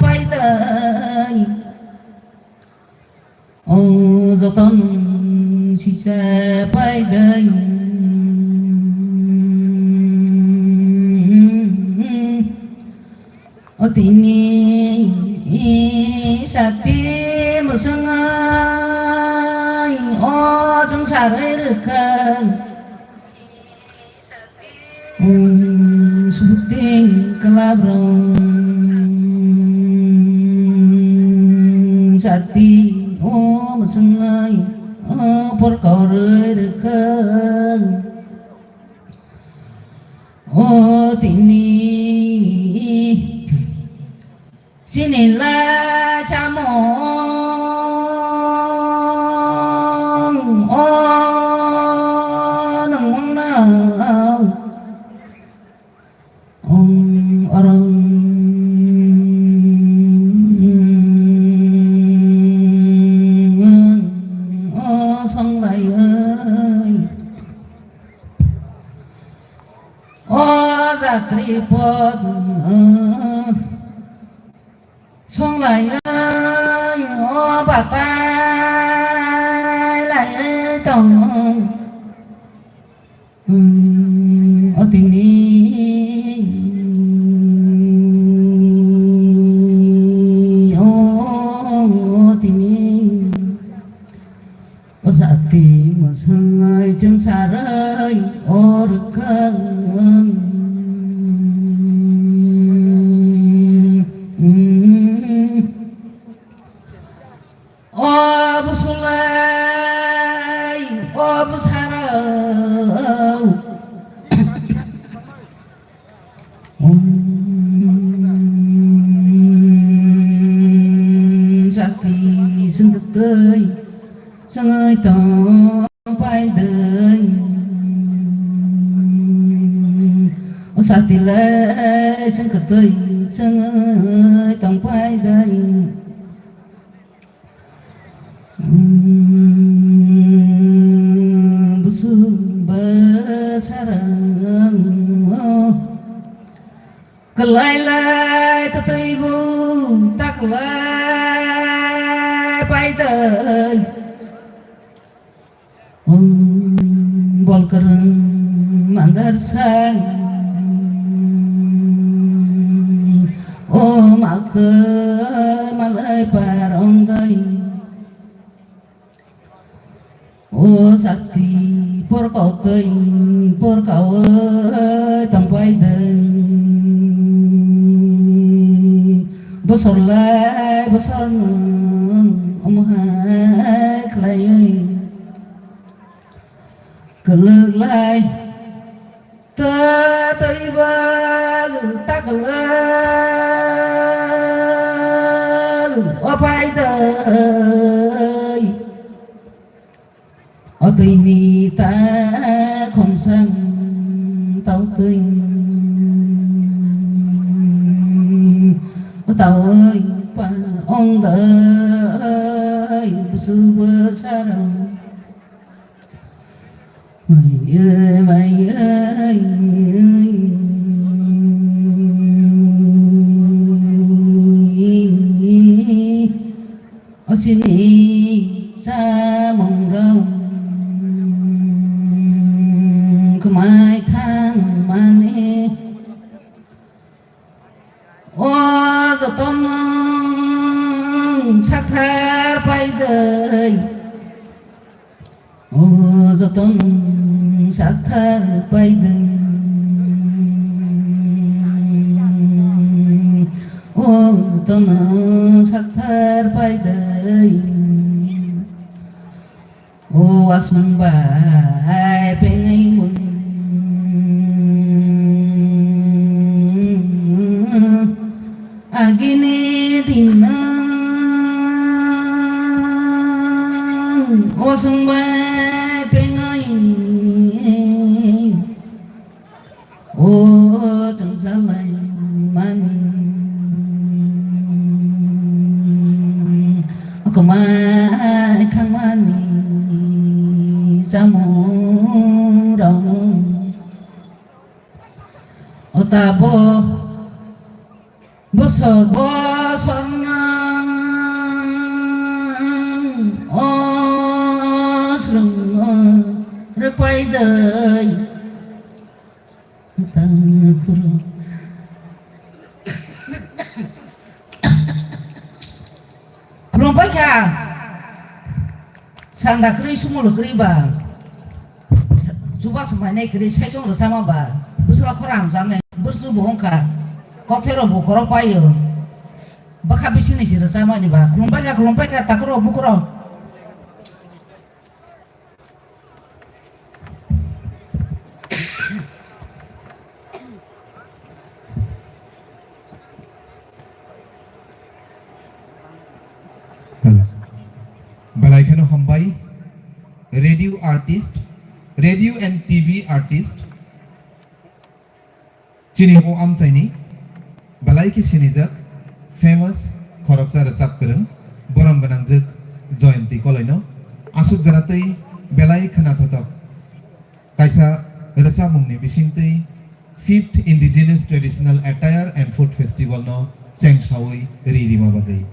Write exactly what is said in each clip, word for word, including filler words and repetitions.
paidai. O joto nwng sisa paidai. O tini sati mwswngai o swngcharwi rwkha. Suting kwlabrong sati o mwswngai o porkorwi rwkha. O tini sinila chamung o nung mung nang. Ong orong o songlai oi. O jatri pod songlai oi, o batai lai tong. O tini o tini. O sati mwswngwi chwngsarwi o rwkha. O bwswlai o bwsarok. Sati swngtwi swngwi tong paidai. O sati le swngtwi swngwi tong paidai. Bwswk bwsarang o kwlai lai twtwi bo ta kwlai paidai. Bol kwrwng mandar sang o maltwi malai par ongdai. O sakti por kautwi por kaui tongpai dai. Bosor lai bosor nwng omo hai khlaiwi. Kwlwk lai ta twi bal ta kwlwk o pai dai. O twi ni ta khomsang tau twi o tau pa ong dai busu bwsarok. Mai, mai, osini samung rok kwmai thang mani. O jotono sakthar paidai. O jotono sakthar paidai. O jotono sakthar paidai. O aswng bai pengwi mung agini dinang o aswng bai pengwi o tongsalai mani o kwmai thangmani samung rokno o tabo Sorbo sornang o srwng rwpai dai tang khuru. Khulumpai kha. Sanda kwrwi sumulu kwrwi ba. Chuba swmainai kwrwi saichung rwchama ba. Bwsla khora hamjaknai. Bwrchu bo wngkha. Kothai rok bo khorok paio. Bwkha bisingni se rwchamani ba. Khulumpai kha, khulumpai kha, takhurok bukhurok. Hello. Belai kheno hambai, radio artist, radio and T V artist. Chini o amchaini belai khe sinijak, famous khoroksa rwchap kwrwng, borom gwnangjwk Jayanti Koloino aswk jora twi belai khwnathothok kaisa rwchapmungni bisingtwi Fifth Indigenous Traditional Attire and Food Festival no chengsaui ri rima bagwi.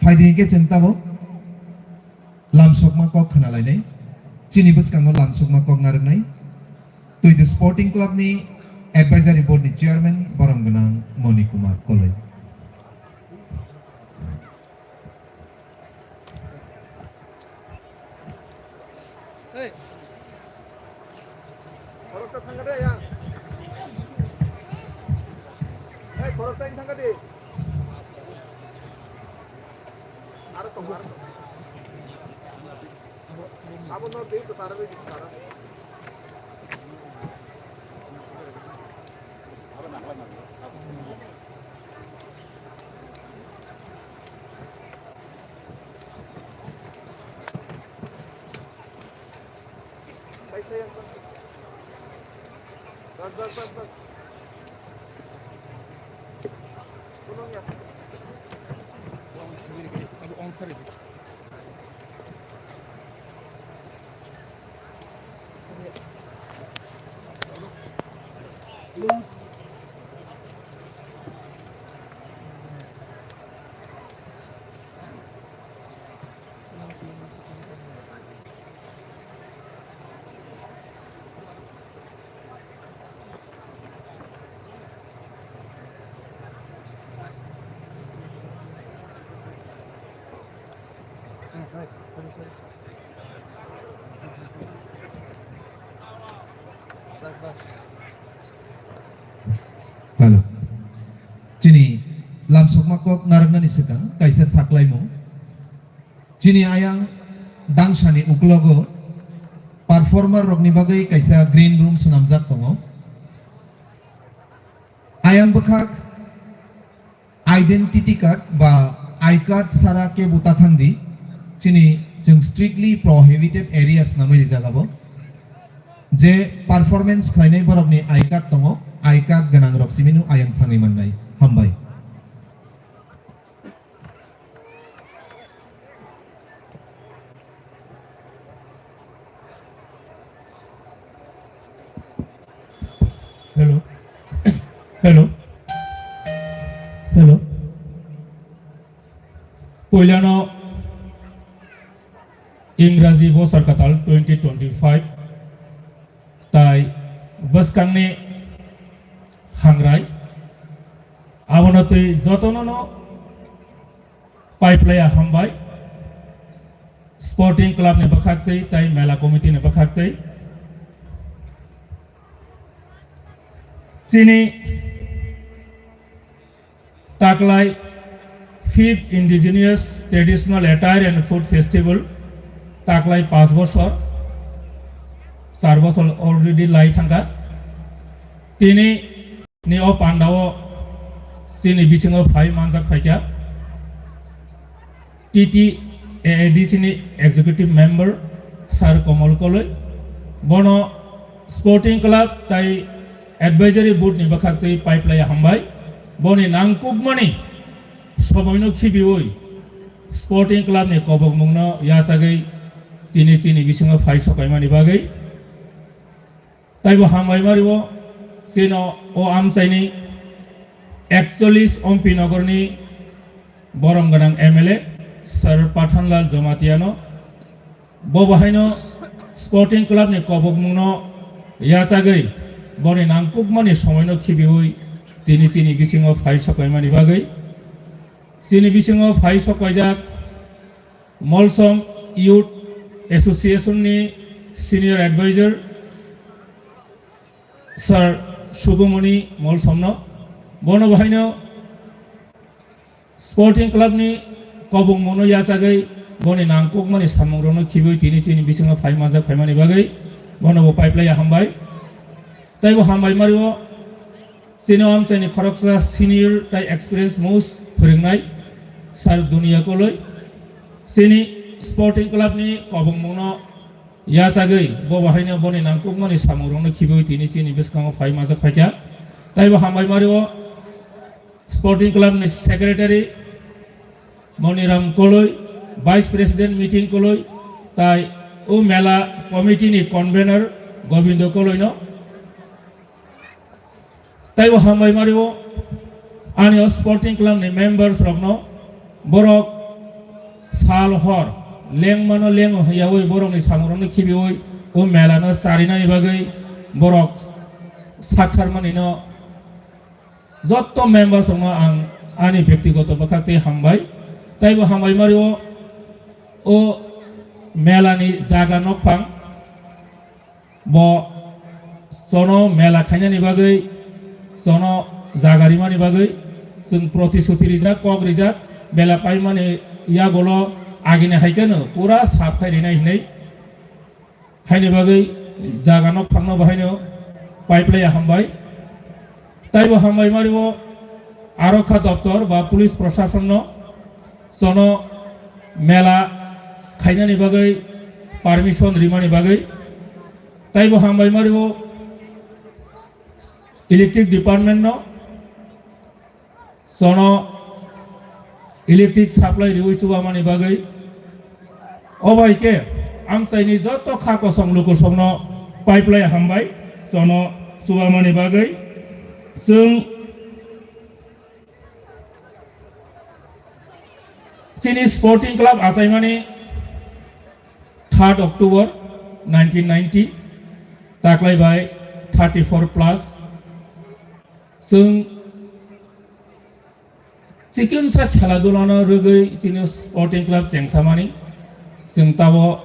Phaidi hinkhe chwng tabuk lamsokma kok khwnalainai, chini bwskango lamsokma kok narwknai, Twidu Sporting Club ni Advisory Board ni Chairman borom gwnang Moni Kumar Koloi. Khoroksa thangkha de, ya. Hey, khoroksa wng thangkha de. Aro tong, aro tong. Abo no de, kwcharo bai, kwcharo. Bas, bas, bas, bas. Kunung ya. Hello. Chini lamsokma kok narwknani swkang kaisa saklaimung. Chini ayang dangsani uklogo performer rokni bagwi kaisa green room swnamjak tongo. Ayang bwkhak identity card ba I card sara kebo ta thangdi, chini chwng strictly prohibited area swnamwi rijak abo. Je performance khlainai borokni I card tongo, I card gwnangrok simino ayang thangwi mannai. Hambai. Hello. Hello. Hello. Puilano Ingraji bosor kwtal twenty twenty-five tai bwskangni hangrai abono twi jotono no paiplaya hambai, Sporting Club ni bwkhaktwi tai Mela Committee ni bwkhaktwi. Chini taklai fifth Indigenous Traditional Attire and Food Festival taklai paanch bosor, char bosor already lai thangkha. Tini ni o pandao chini bisingo phai manjak phaikha T T A A D C ni executive member Sir Komol Koloi, bono Sporting Club tai Advisory Board ni bwkhaktwi paiplai hambai. Boni nangkukmani somoino khibiwi Sporting Club ni kobokmungno yachagwi tini chini bisingo phai sokaimani bagwi. Taibo hambai mario, chino o amchaini Ekcholish Ompi Nogorni borom gwnang M L A Sir Pathanlal Jamatiano bo bahaino Sporting Clubni kobokmungno yachagwi boni nangkukmani somoino khibiwi tini chini bisingo phai sokpaimani bagwi. Chini bisingo phai sokpaijak Molsom Youth Association ni Senior Advisor Sir Subomoni Molsom no, bono bahaino Sporting Club ni kobong mono yachagwi boni nangkukmani samungrokno khibwi tini chini bisingo phai majak phaimani bagwi bono bo paiplaiya hambai. Taibo hambai mario chini amchaini khoroksa senior tai experience mus phwrwngnai Sir Dunia Koloi chini Sporting Club ni kobong mono yachagwi bo bahaino boni nangkukmani samungrokno khibwi tini chini bwskango phai majak phaikha. Taibo hambai mario Sporting Club ni Secretary Moniram Koloi, Vice President Meeting Koloi, tai o mela committee ni convener Gobindo Koloi no. Taibo hambai mario ani o Sporting Club ni members rokno borok sal hor lengmano lengo hwnyawi borokni samungrokno khibiwi o mela no charinani bagwi borok saktharmani no jotto members rokno ang ani bektigoto bwkhak tei hambai. Taibo hambai mario o mela ni jaga nokphang bo chono mela khainani bagwi, chono jaga rimani bagwi chwng protishuti rijak, kok rijak, mela paimani yagulo agini hai kheno pura sap khai rinai hinwi. Haini bagwi jaga nokphangno bahaino paiplaiya hambai. Taibo hambai mario arokha doptor ba police proshasonno chono mela khainani bagwi permission rimani bagwi. Taibo hambai mario electric department no chono electric supply riwi chubamani bagwi. O bai khe amchaini joto kha kosong lukusongno paiplai hambai chono chubamani bagwi. Chwng chini Sporting Club achaimani third October nineteen ninety, taklai bai thirty four plus. Chwng chikonsa khela dulano rwgwi chini Sporting Club chengsamani, chwng tabo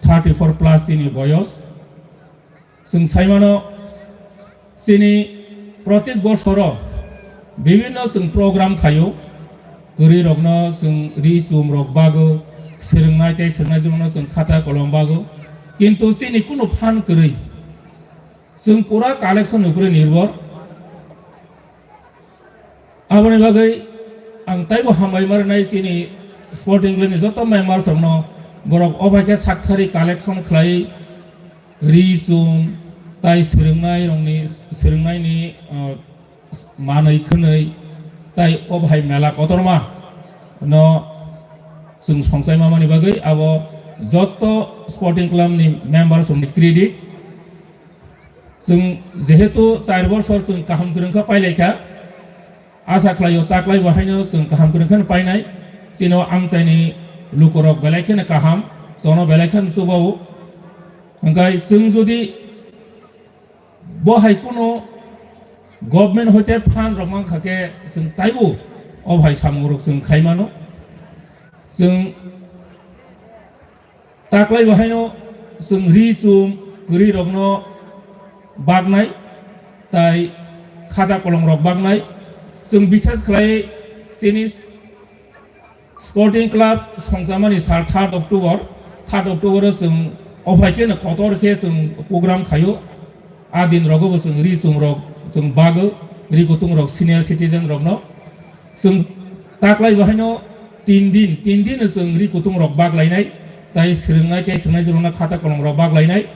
thirty four plus chini boyos. Chwng saimano chini protek bosoro bibinno chwng program khaio, kwrwi rokno chwng ri chum rok bago, swrwngnai tei swrwngnai jwngno chwng khata kolom bago, kintu chini kunu phan kwrwi. Chwng pura collection ni upre nirbhor. Aboni bagwi ang taibo hambai ma rwnai chini Sporting Club ni joto members rokno, borok o bai khe sakthari collection khlai ri chum tai swrwngnai rokni swrwngnai ni, uh, manwi khwnwi tai o bahai mela kotorma no chwng songchai mamani bagwi abo joto Sporting Club ni members rokni credit. Chwng jehetu char bosor chwng kaham kwrwng kha pailai kha, asa khlaio taklai bo haino chwng kaham kwrwng kha painai, chino amchaini lukorok belai kheno kaham, chono belai kheno chubao. Hwnkhe chwng jodi bo hai kuno government hoite phan rok mankha khe chwng taibo o bahai samung rok chwng khaimano. Chwng taklai bo haino chwng ri chum kwrwi rokno baknai tai khata kolom rok baknai. Chwng bisas khlai chini Sporting Club songchamani sal third October, third October o chwng ophai khe no kotor khe chwng program khaio. A din rogo bo chwng ri chum rok chwng bago, ri kutung rok senior citizen rokno chwng taklai bo haino tin din, tin din chwng ri kutung rok bak lainai, tai swrwngnai, tai swrwngnai jwrwngna khata kolom rok bak lainai.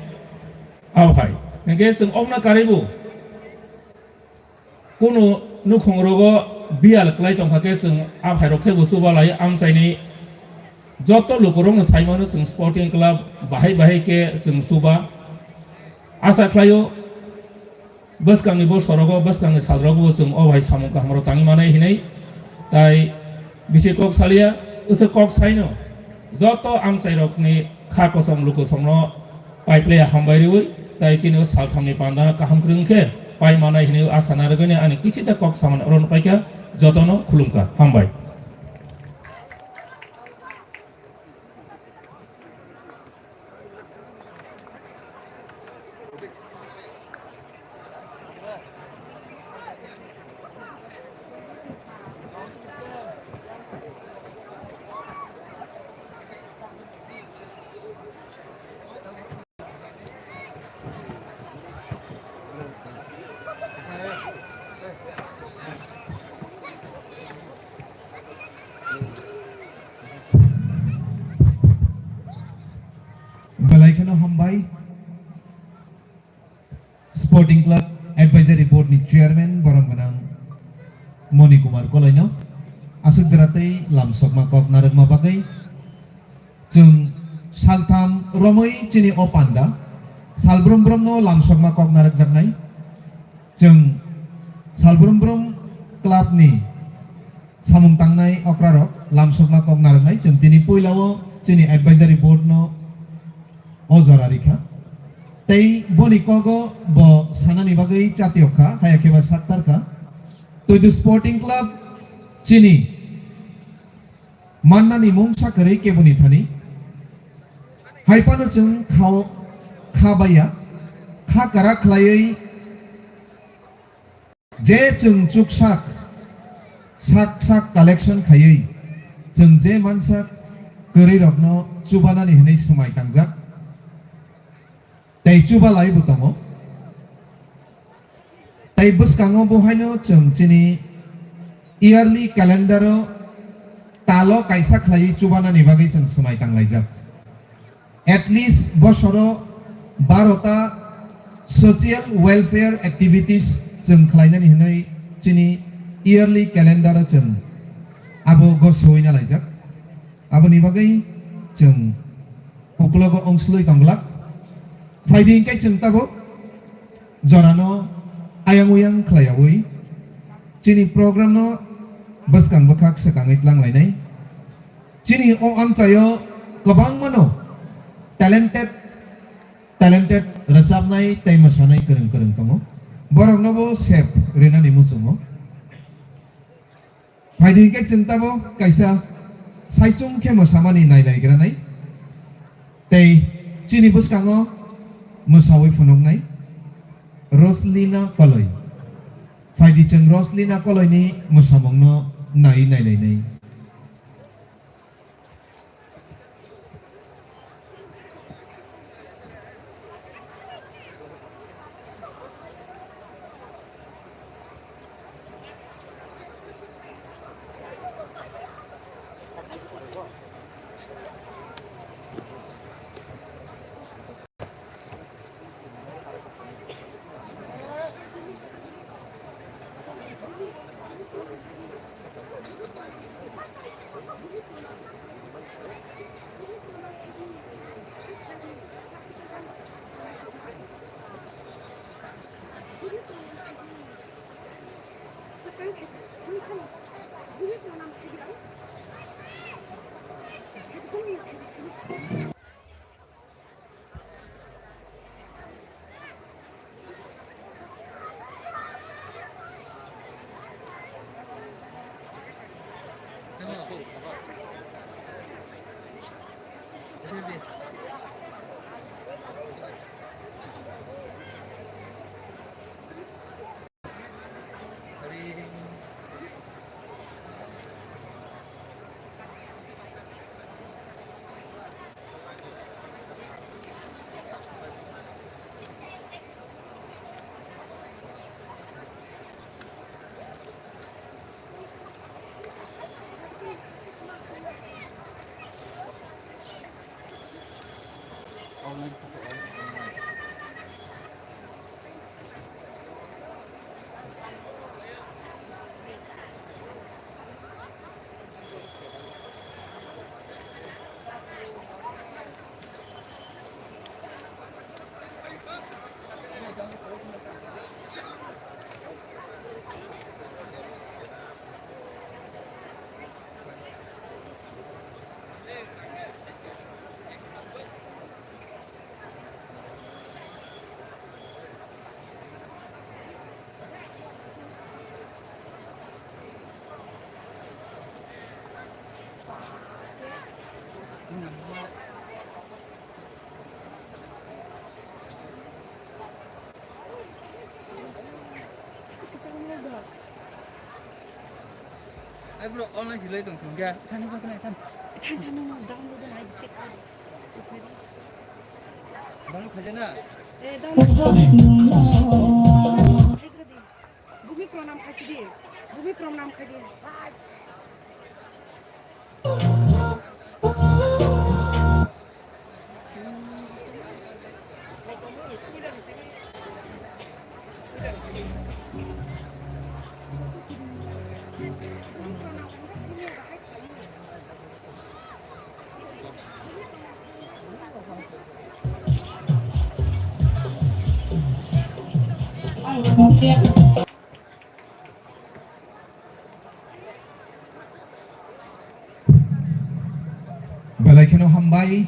Abohai hwnkhe chwng okna karwi bo kunu nukhung rogo biyal kwlai tongkha khe chwng a phairok khe bo chuba lai amchaini joto lukurokno saimano chwng Sporting Club bahai bahai khe chwng chuba. Asa khlaio Bwskangni bo sorogo, bwskangni salrogo bo chwng o bai samung kahamrok tangwi manai hinwi tai bisi kok salia, wngse kok saino joto amchairokni kha kosong lukosongno paiplaiya hambai rwi, tai chini o salthamni pandano kaham kwrwng khe pai manai hinwi asa narwgwini ani kisisa kok samani oro paikha, jotono khulumkha, hambai. Belai kheno hambai Sporting Club Advisory Board ni Chairman borom gwnang Moni Kumar Koloino aswk jora tei lamsokma kok narwkma bagwi chwng saltham romwi chini o panda salbrum brumno lamsokma kok narwkjaknai. Chwng salbrum brum club ni samung tangnai okrarok lamsokma kok narwknai. Chwng tini puilao chini advisory board no o jora rikha. Tei boni kogo bo sanani bagwi chatiyok kha, haya khe ba saktar kha. Toidu Sporting Club chini mannani mungsa kwrwi keboni thani. Hai phano chwng khao kha baiya, kha kwrak khlaiwi je chwng chuksak sak sak collection khaiwi chwng je mansak kwrwirokno chubanani hwnwi swmai tangjak. Tei chubalai bo tongo. Tei bwskango bo haino chwng chini yearly calendar o talo kaisa khlaiwi chubanani bagwi chwng swmai tanglaijak. At least bosoro baro ta social welfare activities chwng khlainani hwnwi chini yearly calendar o chwng abo gosowi nalaijak. Aboni bagwi chwng uklogo ongslwi tongglak. Phaidi hwnkhe chwng tabuk jorano ayang uyang khlaiyawi chini program no bwskang bwkhak swkangwi twlang lainai. Chini o amchaio kwbangmano talented, talented rwchapnai tei mwsanai kwrwng kwrwng tongo. Borokno bo sep rinani muchungo. Phaidi hwnkhe chwng tabo kaisa saichung khe mwsamani nailaigranai tei chini bwskango mwsawi phunuknai Roslina Koloi. Phaidi chwng Roslina Koloini mwsamungno nai nailainai. Bro, online silai tong thung kya? Thani ko kena than. Than than no download na check kar. Download khaja na? Eh, Bumi pranam khaisi di. Bumi pranam khai di. Belai kheno hambai,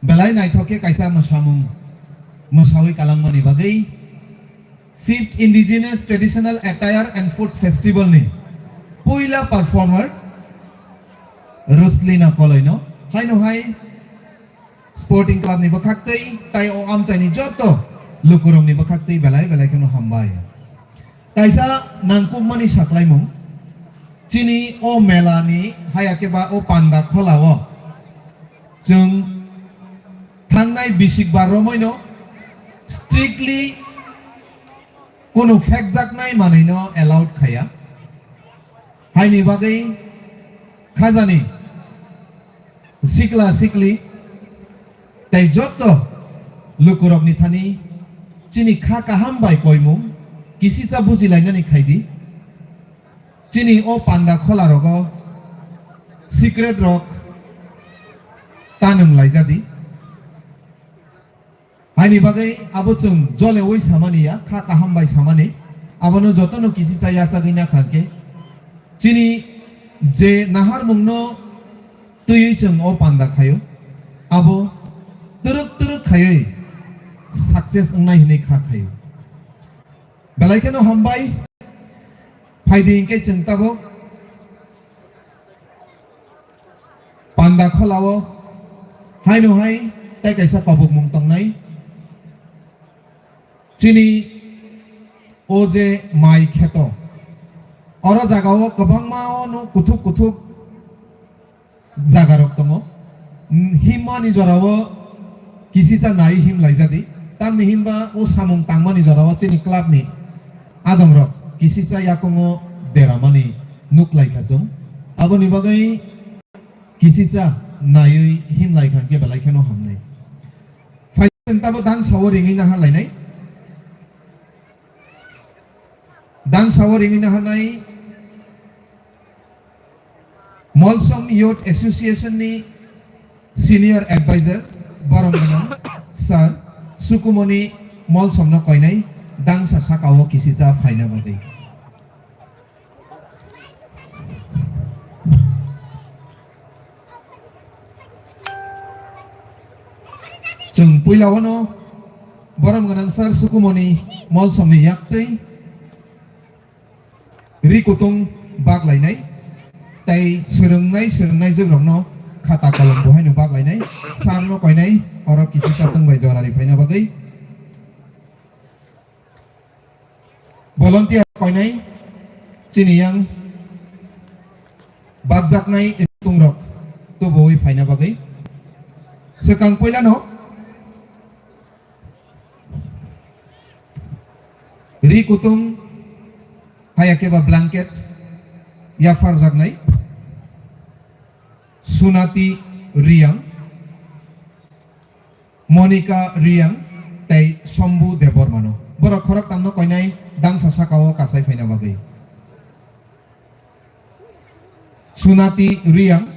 belai naithok khe kaisa mwsamung mwsawi kalangmani bagwi fifth Indigenous Traditional Attire and Food Festival ni puila performer Ruslina Koloino haino hai Sporting Club ni bwkhaktwi tai o amchaini joto lukurokni bwkhaktwi belai belai kheno hambai. Kaisa nangkukmani saklaimung, chini o mela ni haya khe ba o panda khola o chwng thangnai bisik bar romwi no strictly kunu phekjaknai manwi no allowed khaya. Haini bagwi khajani sikla sikli tei jotto lukurokni thani chini kha kaham bai koimung kisisa bujilainani khaidi. Chini o panda kholarogo secret rok ta nwng laijadi. Haini bagwi abo chwng joleui samani ya, kha kaham bai samani. Abono jotono kisisa yachagwi nakha khe. Chini je naharmungno twiwi chwng o panda khaio, abo twrwk twrwk khaiwi success wngnai hwnwi kha khaio. Belai kheno hambai. Phaidi hinkhe chwng tabuk panda kholao haino hai tei kaisa kobokmung tongnai. Chini o je mai kheto, oro jagao kwbangma no kuthuk kuthuk jagarok tongo. Himmani jorao kisisa nai him laijadi. Tamni hinba o samung tangmani jorao chini club ni adongrok kisisa yakungo deramani nuk laikha chwng. Aboni bagwi kisisa naiwi him laikha khe belai kheno hamnai. Phai tabo dang sao ringwi nahar lainai. Dang sao ringwi naharnai Molsom Youth Association ni Senior Advisor borom gwnang Sir Sukumoni Molsom no koinai dangsa sakao kisisa phaina bagwi. Chwng puila wano borom gwnang Sir Sukumoni Molsomni yaktwi ri kutung bak lainai tei swrwngnai swrwngnai jwkrokno khata kolom bo haino bak lainai. Sir no koinai oro kisi chaswng bai jora ri phaina bagwi. Volunteer koinai chini yang bakjaknai ri kutung rok tubuwi phaina bagwi. Swkang puilano ri kutung haya khe ba blanket yapharjaknai Sunati Riyang, Monica Riyang tei Sombu Debbarmano. Borok khoroktamno koinai dangsa sakao kasai phaina bagwi. Sunati Riyang.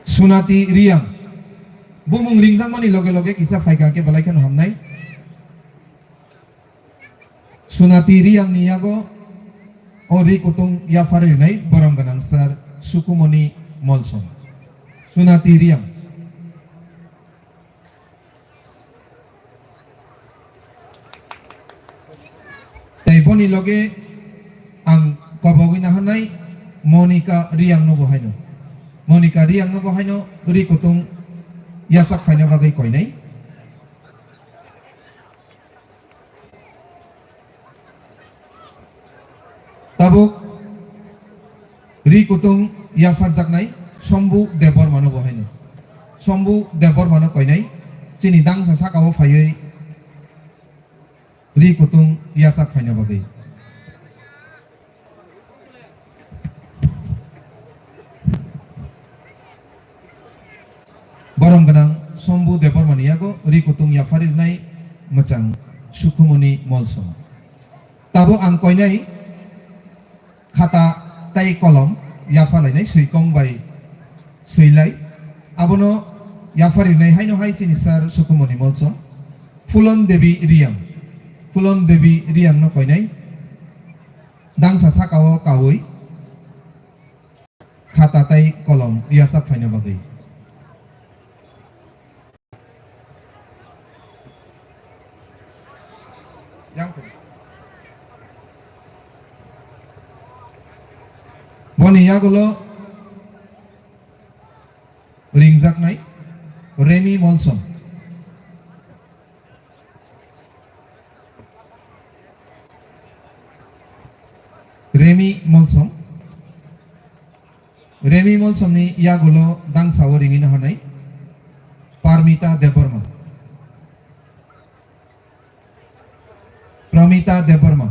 Sunati Riyang. Bumung ringjakmani loge loge kisa phaikha khe belai kheno hamnai. Sunati Riyang ni yago o ri kutung yaphar rinai borom gwnang Sir Sukumoni Molsom. Sunati Riyang. Tei boni loge ang kok Monika Riyang no bo haino. Monika Riyang no bo haino ri kutung yachak phaina bagwi koinai. Tabuk ri kutung yapharjaknai Sombu Debbarma no bo haino. Sombu Debbarma no koinai chini dangsa saka o phaiwi ri kutung yachak phaina bagwi. Borom gwnang Sombu Debbarmani yago ri kutung yapharirnai mwchang Sukhumoni Molsom. Tabuk ang koinai khata tei kolom yaphalainai swikong bai swilai. Abono yapharirnai haino hai chini sir Sukhumoni Molsom. Phulon Devi Riyang. Phulon Devi Riyang no koinai. Dangsa saka o kaui khata tei kolom yachak phaina bagwi. Boni yagulo ringjaknai Remi Molsom. Remi Molsom. Remi Molsomni yagulo dangsao ringwi naharnai Parmita Debbarma. Pramita Debbarma.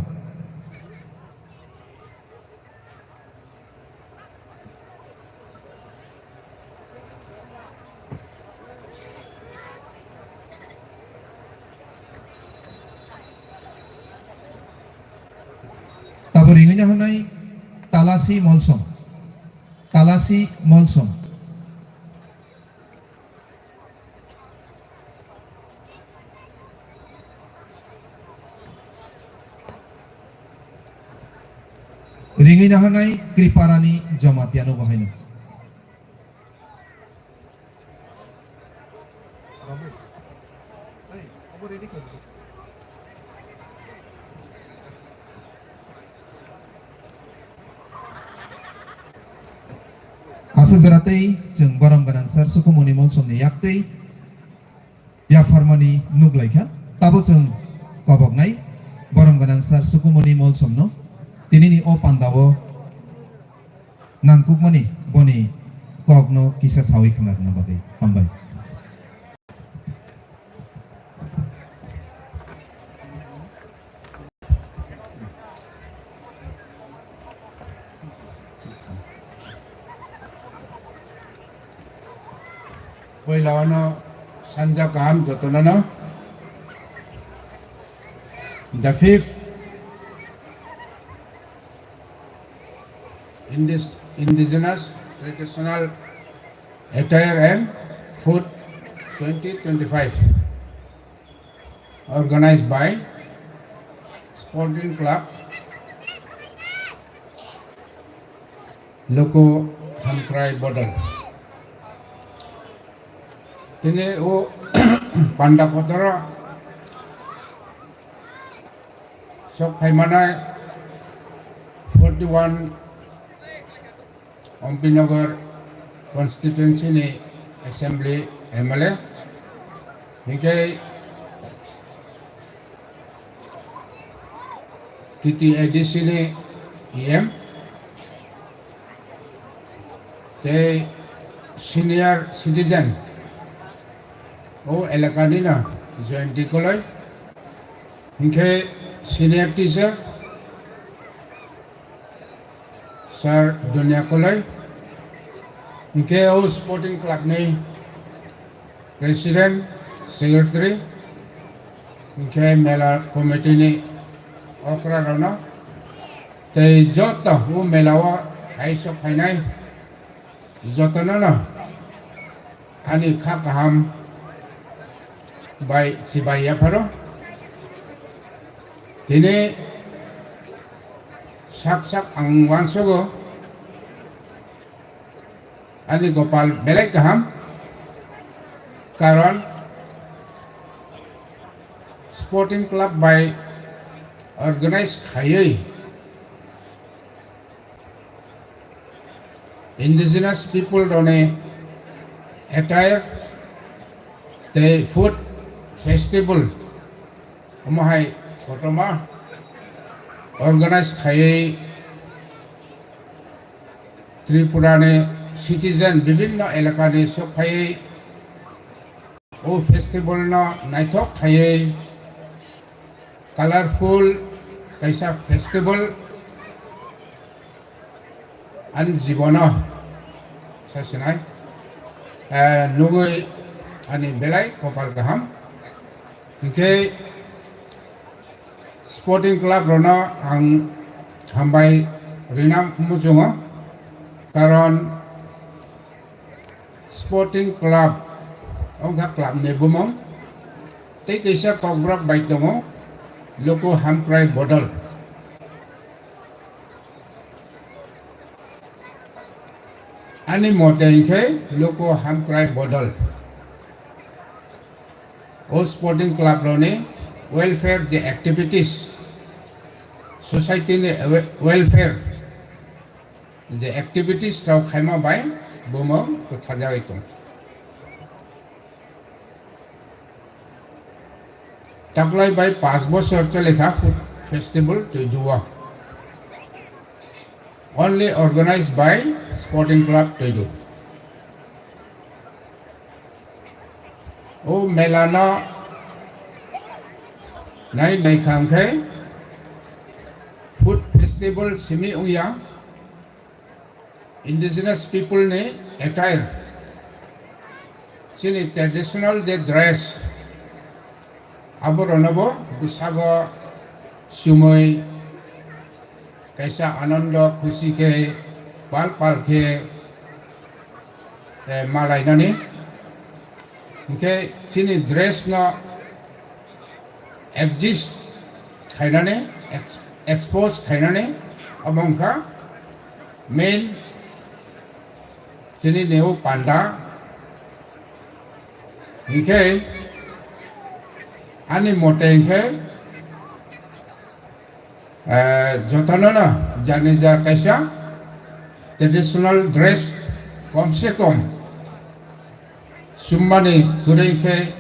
Tabuk ringwi naharnai Talasi Molsom. Talasi Molsom. Ringwi naharnai Kriparani Jamatia no bo haino. Aswk jora tei chwng borom gwnang sir Sukhumoni Molsomni yaktwi yapharmani nuk lai kha. Tabo chwng koboknai borom gwnang sir Sukhumoni Molsomno tinini o pandao nangkukmani boni kokno kisa sawi khna rwna bagwi. Hambai. Puila ono sanja kaham jotono no. The fifth Indis-, Indigenous Traditional Attire and Food twenty twenty-five, organized by Sporting Club Loko Hamkrai Bodol. Tini o panda kotoro sok phaimanai forty one Ompinagar constituency ni assembly M L A, hinkhe T T A D C ni E M, tei senior citizen o elaka ni no Jayanti Koloi, hinkhe senior teacher Sir Dunia Koloi, hinkhe o sporting club ni president, secretary, hinkhe mela committee ni okra rokno, tei joto o mela o hai sok phainai jotono no ani kha kaham bai sibai yapharo. Tini sak sak ang uansugo ani gopal belai kaham, karon sporting club bai organize khaiwi, Indigenous people rokni attire tei food festival omo hai kotorma organize khaiwi Tripura ni citizen bibinno elaka ni sok phaiwi o festival no naithok khaiwi colorful kaisa festival ani jibono sasinai, eh, nugwi ani belai kopal kaham. Hinkhe sporting club rokno ang hambai rina muchungo, karon sporting club wngkha club ni bumung, tei kaisa kokborok bai tongo, Loko Hamkrai Bodol. Ani mote hinkhe Loko Hamkrai Bodol. O sporting club rokni welfare je activities, society ni we-, welfare je activities rok khaima bai bumung kwtharjagwi tong. Taklai bai paanch bosor chole kha food festival Tuidu o. Only organized by Sporting Club Tuidu. O mela no nai nai khang khe food festival simi wngya. Indigenous people ni attire, chini traditional je dress, abo rokno bo bwsago sumui kaisa anondo khusi khe pal pal khe, eh, malainani. Hinkhe chini dress no exist khainani, ex-, expose khainani, obo wngkha main chini neo panda. Hinkhe ani mote hinkhe, eh, jotono no jani ja kaisa traditional dress kom se kom summani kwrwi khe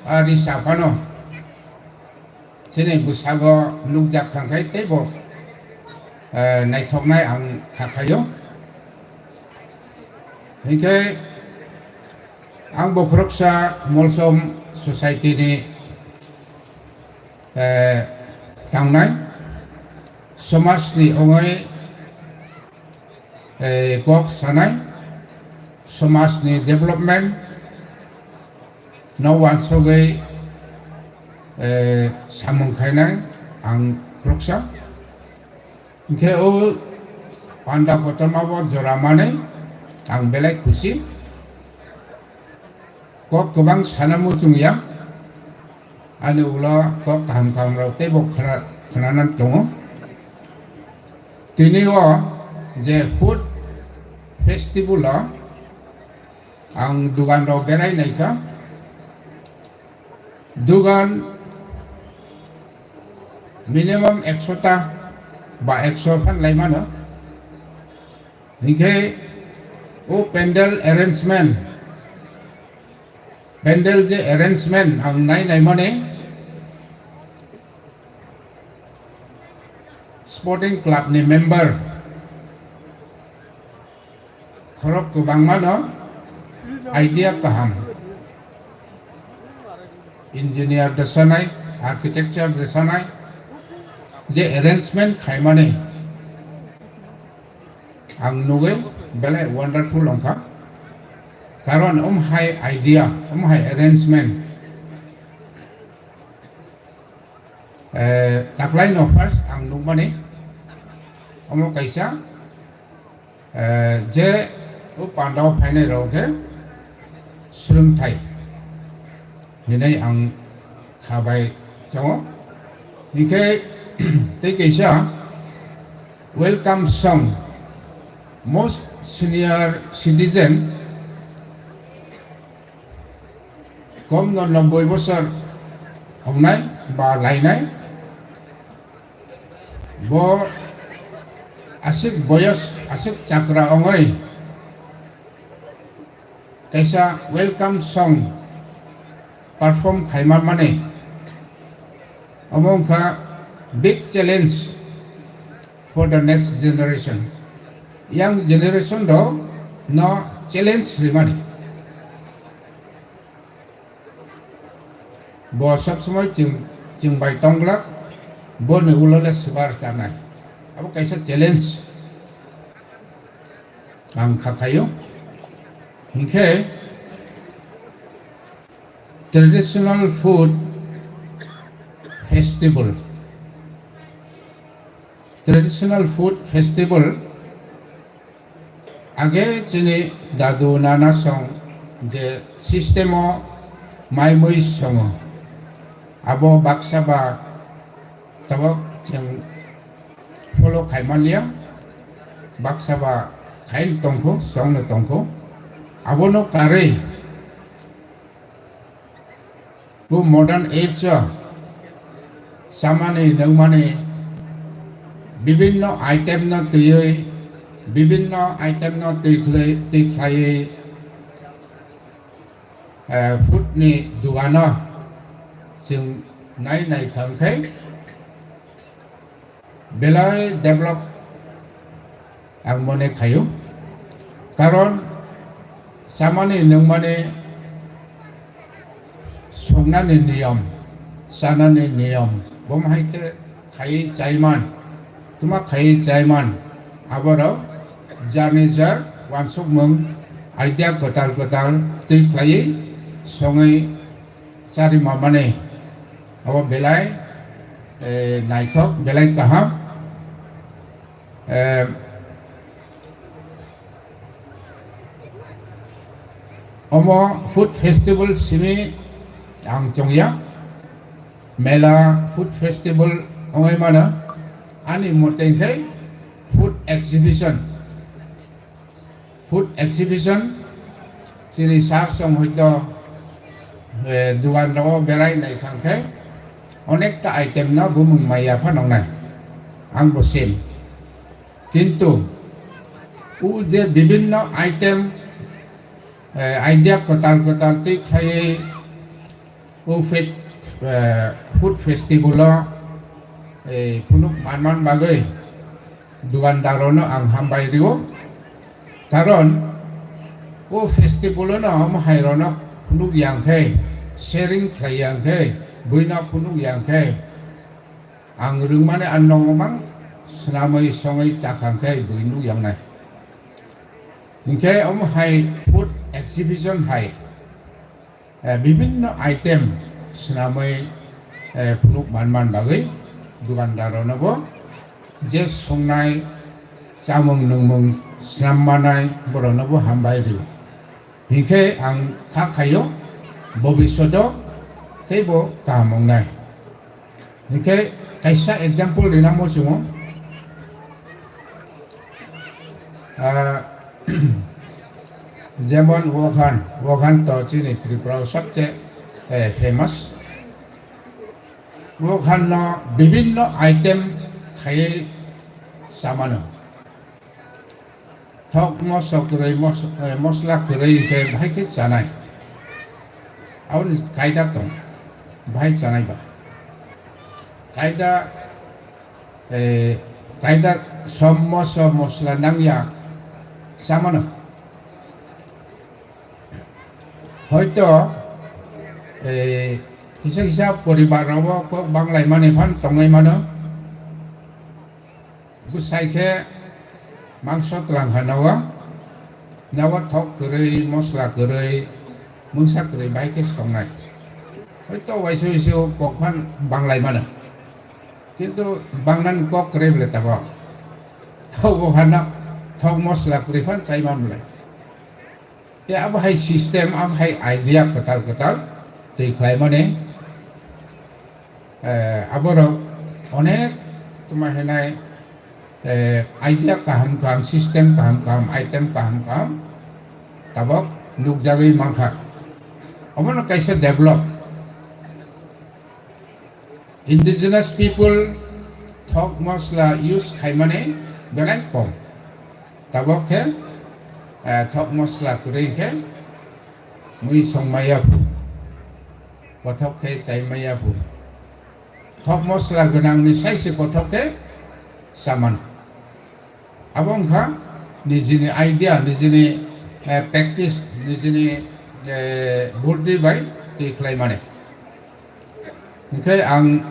a risa phano chini bwsago nukjak thang khai teibo, eh, naithoknai ang kha khaio. Hinkhe ang bo khoroksa Molsom society ni, eh, tangnai, somaj ni ongoi, eh, kok sanai, somaj ni development no wansogwi, eh, samung khainai ang khoroksa. Hinkhe o panda kotorma bo jora manwi ang belai khusi. Kok kwbang sana muchung ya, ani ulo kok kaham kaham rok teibo khna-, khnana tongo. Tini o je food festival o ang dugan rok berai naikha. Dugan minimum ekso ta ba ekso phan lai mano. Hinkhe o pandal arrangement, pandal je arrangement ang nai nai mani sporting club ni member khorok kwbangma no idea kaham, engineer de sanai, architecture de sanai, je arrangement khaimani ang nugwi belai wonderful wngkha. Karon omo hai idea, omo hai arrangement, eh, taklai no first ang nukmani omo kaisa, eh, je o pandao phainai rok khe swrwngthai hinwi ang kha bai tongo. Hinkhe tei kaisa welcome song, most senior citizen, kom no noboi bosor wngnai ba lainai, bo aswk boyos, aswk chakra ongoi, kaisa welcome song perform khaima mani, omo wngkha big challenge for the next generation. Young generation rok no challenge rimani. Bo sob somoi chwng, chwng bai tongglak, boni ulo le swbar chanai. Abo kaisa challenge ang kha khaio. Hinkhe traditional food festival. Traditional food festival age chini dadu nana song je system o mai mui songo, abo baksa ba tabok chwng follow khai manliya, baksa ba khai tongkho, song no tongkho, abono karwi bo modern age o chamani nungmani bibinno item no twiwi, bibinno item no twi khlai-, twi khlaiwi, eh, food ni dugano chwng nai nai thang khe belai develop ang mone khaio. Karon chamani nungmani songnani niyom, chanani niyom, bo hai khe khaiwi chaiman, tuma khaiwi chaiman, aborok jarni jar wansukmung idea kwtal kwtal twi khlaiwi songwi charima mani abo belai, eh, naithok, belai kaham. Eh, omo food festival simi ang chongya, mela food festival ongwi mano, ani mote khe food exhibition. Food exhibition, chini sir song hoito, eh, dugan rogo berai nai khang khe, onekta item no bumung maya pha nongnai. Ang bo same. Kintu, o je bibinno item, eh, idea kwtal kwtal twi khlaiwi, o fe-, eh, food festival o, eh, phunuk manman bagwi dukandar rokno ang hambai rio. Karon o festival o no omo hai rokno phunuk yang khe, sharing khlai yang khe, buino phunuk yang khe, ang rwngmani ano mang swnamwi songwi chakhang khe bui nuk yang nai. Hinkhe omo hai food exhibition hai eh, bibinno item swnamwi, eh, phunuk manman bagwi dukandar rokno bo je songnai chamung nungmung swnam manai borokno bo hambai rio. Hinkhe ang kha khaio bobishoto teibo kaham wngnai. Hinkhe kaisa example rina muchungo. Ah, jemon wokhan, wokhan to chini Tripura o sabse, eh, famous. Wokhan no bibinno item khaiwi chamano. Thok moso kwrwi, mos-, eh, mosla kwrwi hinkhe bahai khe chanai. Aboni kaida tong, bahai chanai ba. Kaida, eh, kaida som moso mosla nangya chamano. Hoito, eh, kisa kisa poribar rogo kok banglaimani phan tongwi mano. Bwsai khe mangso twlang kha nogo, nogo thok kwrwi, mosla kwrwi, mungsa kwrwi bai khe songnai. Hoito waisa waisa kok phan banglai mano. Kintu bangnani kok kwrwi bwle tabok. Thok bo khana thok mosla kwrwi phan chai man bwle. Tei abo hai system, abo hai idea kwtal kwtal twi khlaimani, eh, aborok onek tuma hinai, eh, idea kaham kaham, system kaham kaham, item kaham kaham tabok nukjagwi mankha. Obono kaisa develop. Indigenous people thok mosla use khaimani belai kom. Tabok khe, eh, thok mosla kwrwi khe Mui songmaya phu, kothok khe chaimaya phu. Thok mosla gwnangni saisi kothok khe chamano. Abo wngkha nijini idea, nijini, eh, practice, nijini, eh, burdi bai twi khlaimani. Hinkhe ang,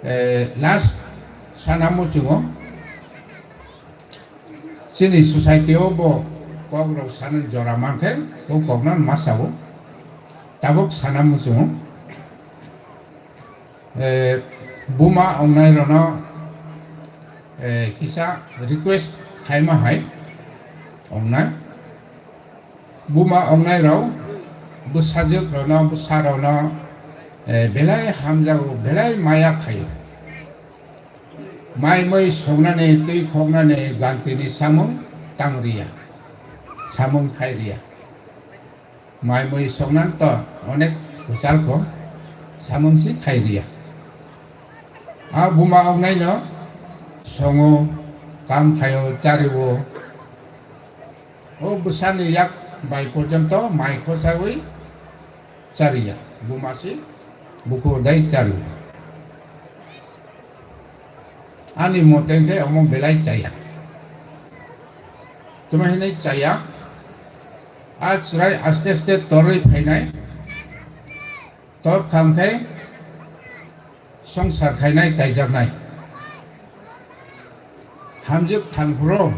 eh, last sana muchungo, chini society o bo kok rok sana jora mankhe, bo kokno ma sao. Tabuk sana muchungo. Eh, buma ongnairokno, eh, kisa request khaima hai ongnai. Buma ongnairok bwsajwkrokno, bwsarokno, eh, belai hamjago, belai maya khaio. Mai mui songnani, twi khoknani gantini samung tang riya, samung khai riya. Mai mui songnan to onek kwchal kho, samung si khai riya. A buma ongnaino songo, kam khaio, chario. O bwsani yak bai porjonto mai khosaui chariya, buma si buku dai chario. Ani mote khe omo belai chaya. Tuma hinwi chaya. A chwrai aste aste torwi phainai. Tor kham khe songsar khainai, kaijaknai. Hamjwk thangphuru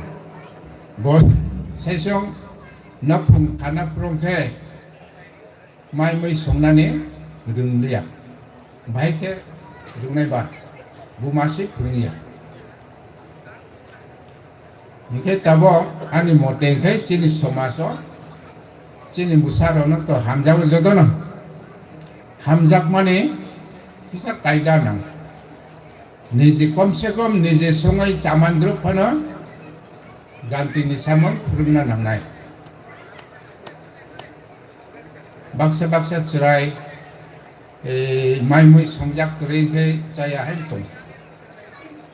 bo saisong nokhung khana phuru khe mai mui songnani rwngliya. Bahai khe rwngnai ba, buma se phwrwngya. Hinkhe tabok ani mote hinkhe chini somajo, chini bwsarokno to hamjago jotono. Hamjakmani kisa kaida nang. Niji komse kom niji songwi chamandrwk phano gantini samung phwrwngna nangnai. Baksa baksa chwrai, eh, mai mui songjak kwrwi khe chaya hai tong.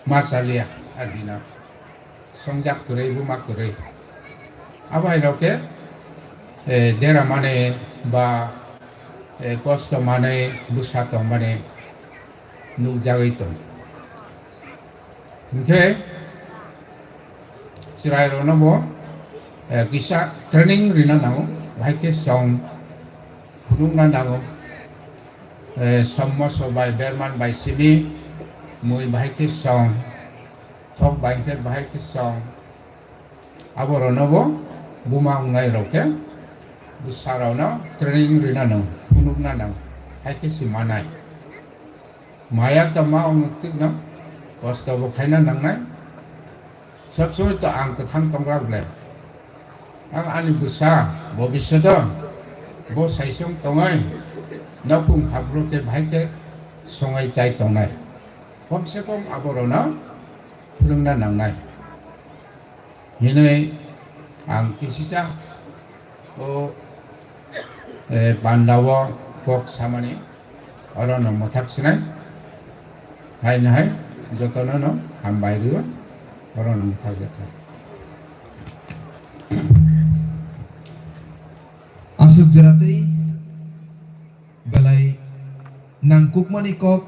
Ma chaliya a dino. Songjak kwrwi, buma kwrwi. Abo hai rok khe, eh, dera mani ba, eh, kosto mani bwsa tong mani nukjagwi tong. Hinkhe chwrairokno bo, eh, kisa training rina nango, bahai khe chwng phunukna nango. Eh, sommo sobai berman bai simi mui bahai khe chwng, thok bai khe bahai khe chwng. Aborokno bo buma wngnai rok khe bwsarokno training rina nango, phunukna nango, hai khe se manai. Maya tongma wng twino kosto bo khaina nangnai. Sob somoi to ang kwthang tongra ble. Ang ani bwsa bobisyoto bo saisong tongoi nokhung khaphuru khe bahai khe songai chai tongnai. Komse kom aborokno phwrwngna nangnai. Hinwi ang kisisa o, eh, pandao kok samani orono mwthak sinai. Haino hai jotono no hambai rwo, orono mwthak jakha. Aswk jora tei belai nangkukmani kok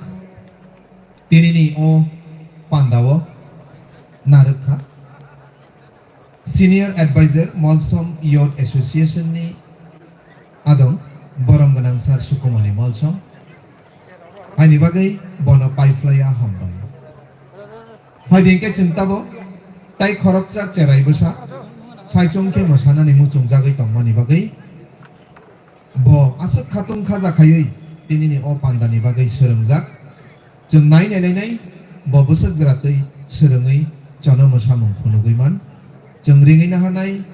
tinini o pandao narwk kha. Senior Advisor Molsom Youth Association ni adong borom gwnang Sir Sukumani Molsom. Aini bagwi bono paiphlaiya hambai. Phaidi hinkhe chwng tabo tai khoroksa cherai bwsa saichung khe mwsanani muchungjagwi tongmani bagwi bo aswk khatung khaja khaiwi tinini o pandani bagwi swrwngjak. Chwng nai nai nai nai bo bwswk jwra twi swrwngwi chono mwsamung phunugwi man. Chwng ringwi naharnai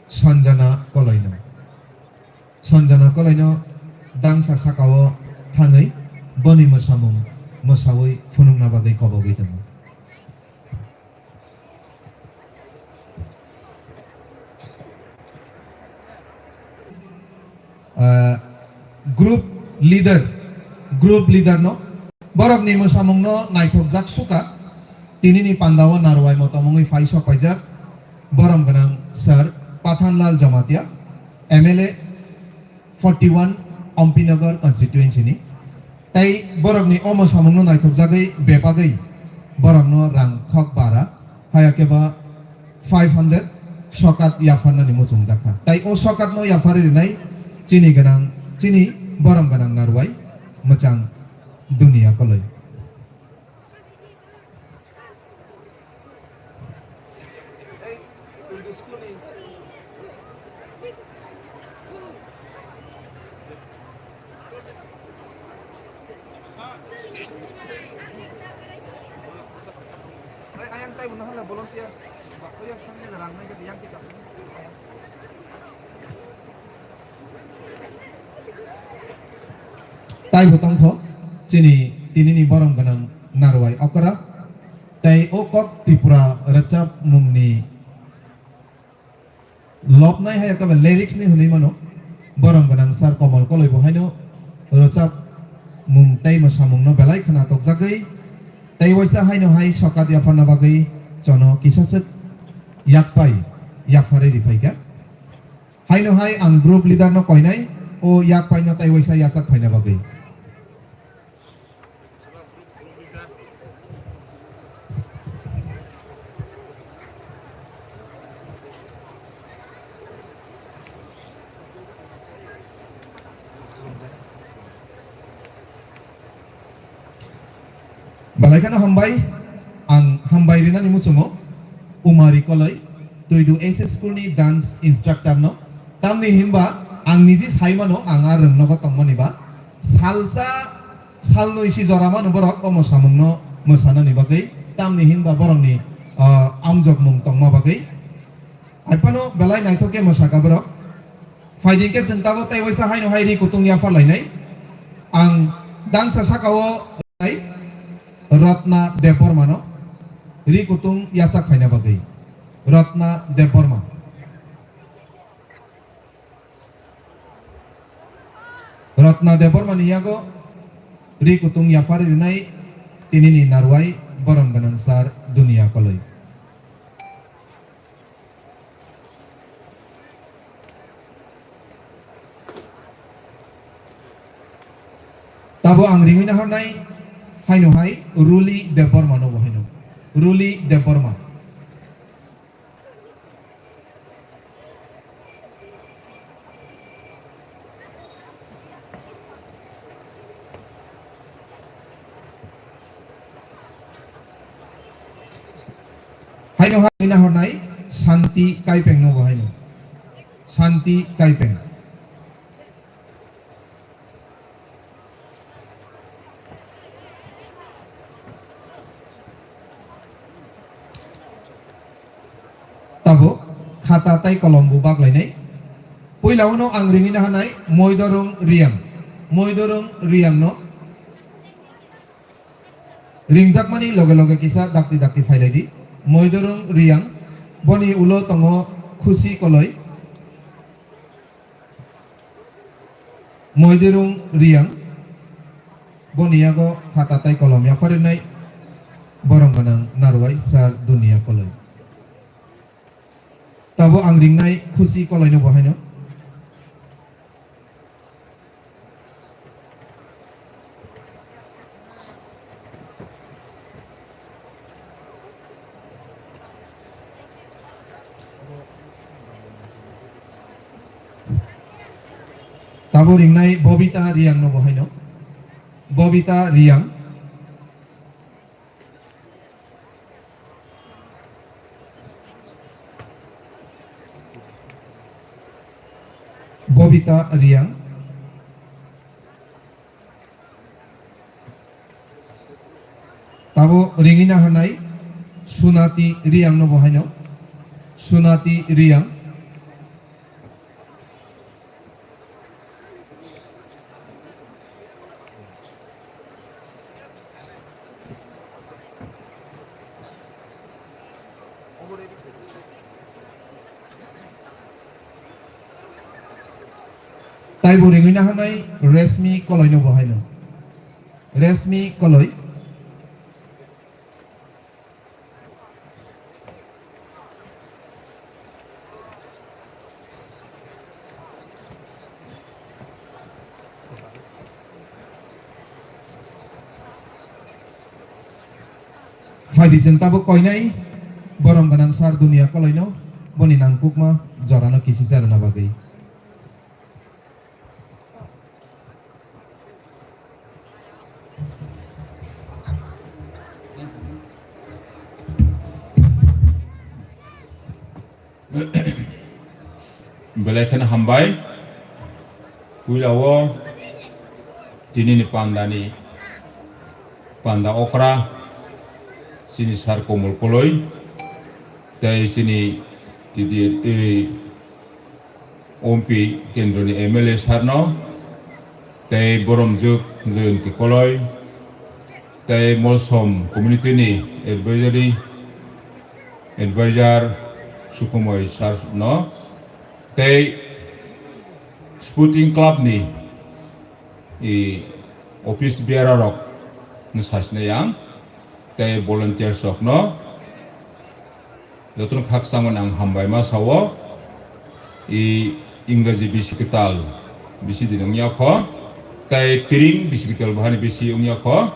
Sanjana Koloino. Sanjana Koloino dangsa sakao thangwi boni mwsamung mwsawi phunukna bagwi kobogwi tongo. Ah, group leader, group leader no borokni mwsamungno naithokjak suka, tinini pandao narwai motomungwi phai sok paijak borom gwnang Sir Pathanlal Jamatia. M L A forty one Ompinagar constituency ni. Tai borokni omo samungno naithokjagwi bebagwi borokno rang khok bara, haya khe ba five hundred sokat yapharnani muchungjak kha. Tai o sokatno yaphari rinai chini gwnang, chini borom gwnang narwai mwchang Dunia Koloi. Taibo tongkho chini tinini borom gwnang narwai okra. Tei o kok Tripura rwchapmungni lobnai hai khe lyrics ni hwnwi mano. Borom gwnang sir Komol Koloi bo haino rwchapmung tei mwsamungno belai khwna tokjagwi tei waisa haino hai sokat yapharna bagwi chono kisaswk yakpai yapharwi riphaikha. Haino hai ang group leader no koinai o yakpai no tai waisa yachak phaina bagwi. Belai kheno hambai, ang hambai rinani muchungo Umari Koloi, Tuidu S S school ni dance instructor no. Tamni hinba ang niji sai mano, ang a rwngnogo tongmani ba. Salsa, salnwi si jora mano borok o mwsamungno mwsanani bagwi. Tamni hinba borokni, ah, amjokmung tongma bagwi. Hai phano belai naithok khe mwsakha borok. Phaidi khe chwng tabuk tei waisa haino hai ri kutung yaphar lainai. Ang dangsa saka-o nai Ratna Debbarma no ri kutung yachak phaina bagwi. Ratna Debbarma. Ratna Debbarma ni yago ri kutung yaphar rinai tinini narwai borom gwnang sir Dunia Koloi. Tabo ang ringwi nahornai haino hai Ruli Debbarma no bo haino. Ruli Debbarma. Haino hai nahornai Santi Kaipeng no bo haino. Santi Kaipeng. Tabo khata tai kolom bo baklainai. Puila uno ang ringwi nahanai Moidorung Riang. Moidorung Riang no ringjakmani loge loge kisa dakti dakti phailaidi. Moidorung Riang, boni ulo tongo Khusi Koloi. Moidirung Riang, boni yago khata tai kolom yapharinai borom gwnang narwai sir Dunia Koloi. Tabo ang ringnai Khusi Koloi no bo haino. Tabo ringnai Bobita Riang no bo haino. Bobita Riang. Bobita Riang. Tabo ringwi nahanai Sunati Riang no bo haino. Sunati Riang. Taibo ringwi nahanai Resmi Koloi no bo haino. Resmi Koloi. Phaidi chwng tabuk koinai borom gwnang sar Dunia Koloino boni nangkukma jorano kisicha rwna bagwi. Belai kheno hambai. Puila o tinini pandani panda okra chini sar Komol Koloi tei chini tidi, eh, M P kendroni M L A sarno tei Boromjuk Jayanti Koloi tei Molsom community ni advisory advisor Sukumoi sir no tei Sporting Club ni i office bearer rok no sasina yang tei volunteers rok no jotono khakchangmani ang hambai ma sao. I Ingraji bisi kwtal bisi din wngya kho, tei tiring bisi kwtal bahani bisi wngya kho.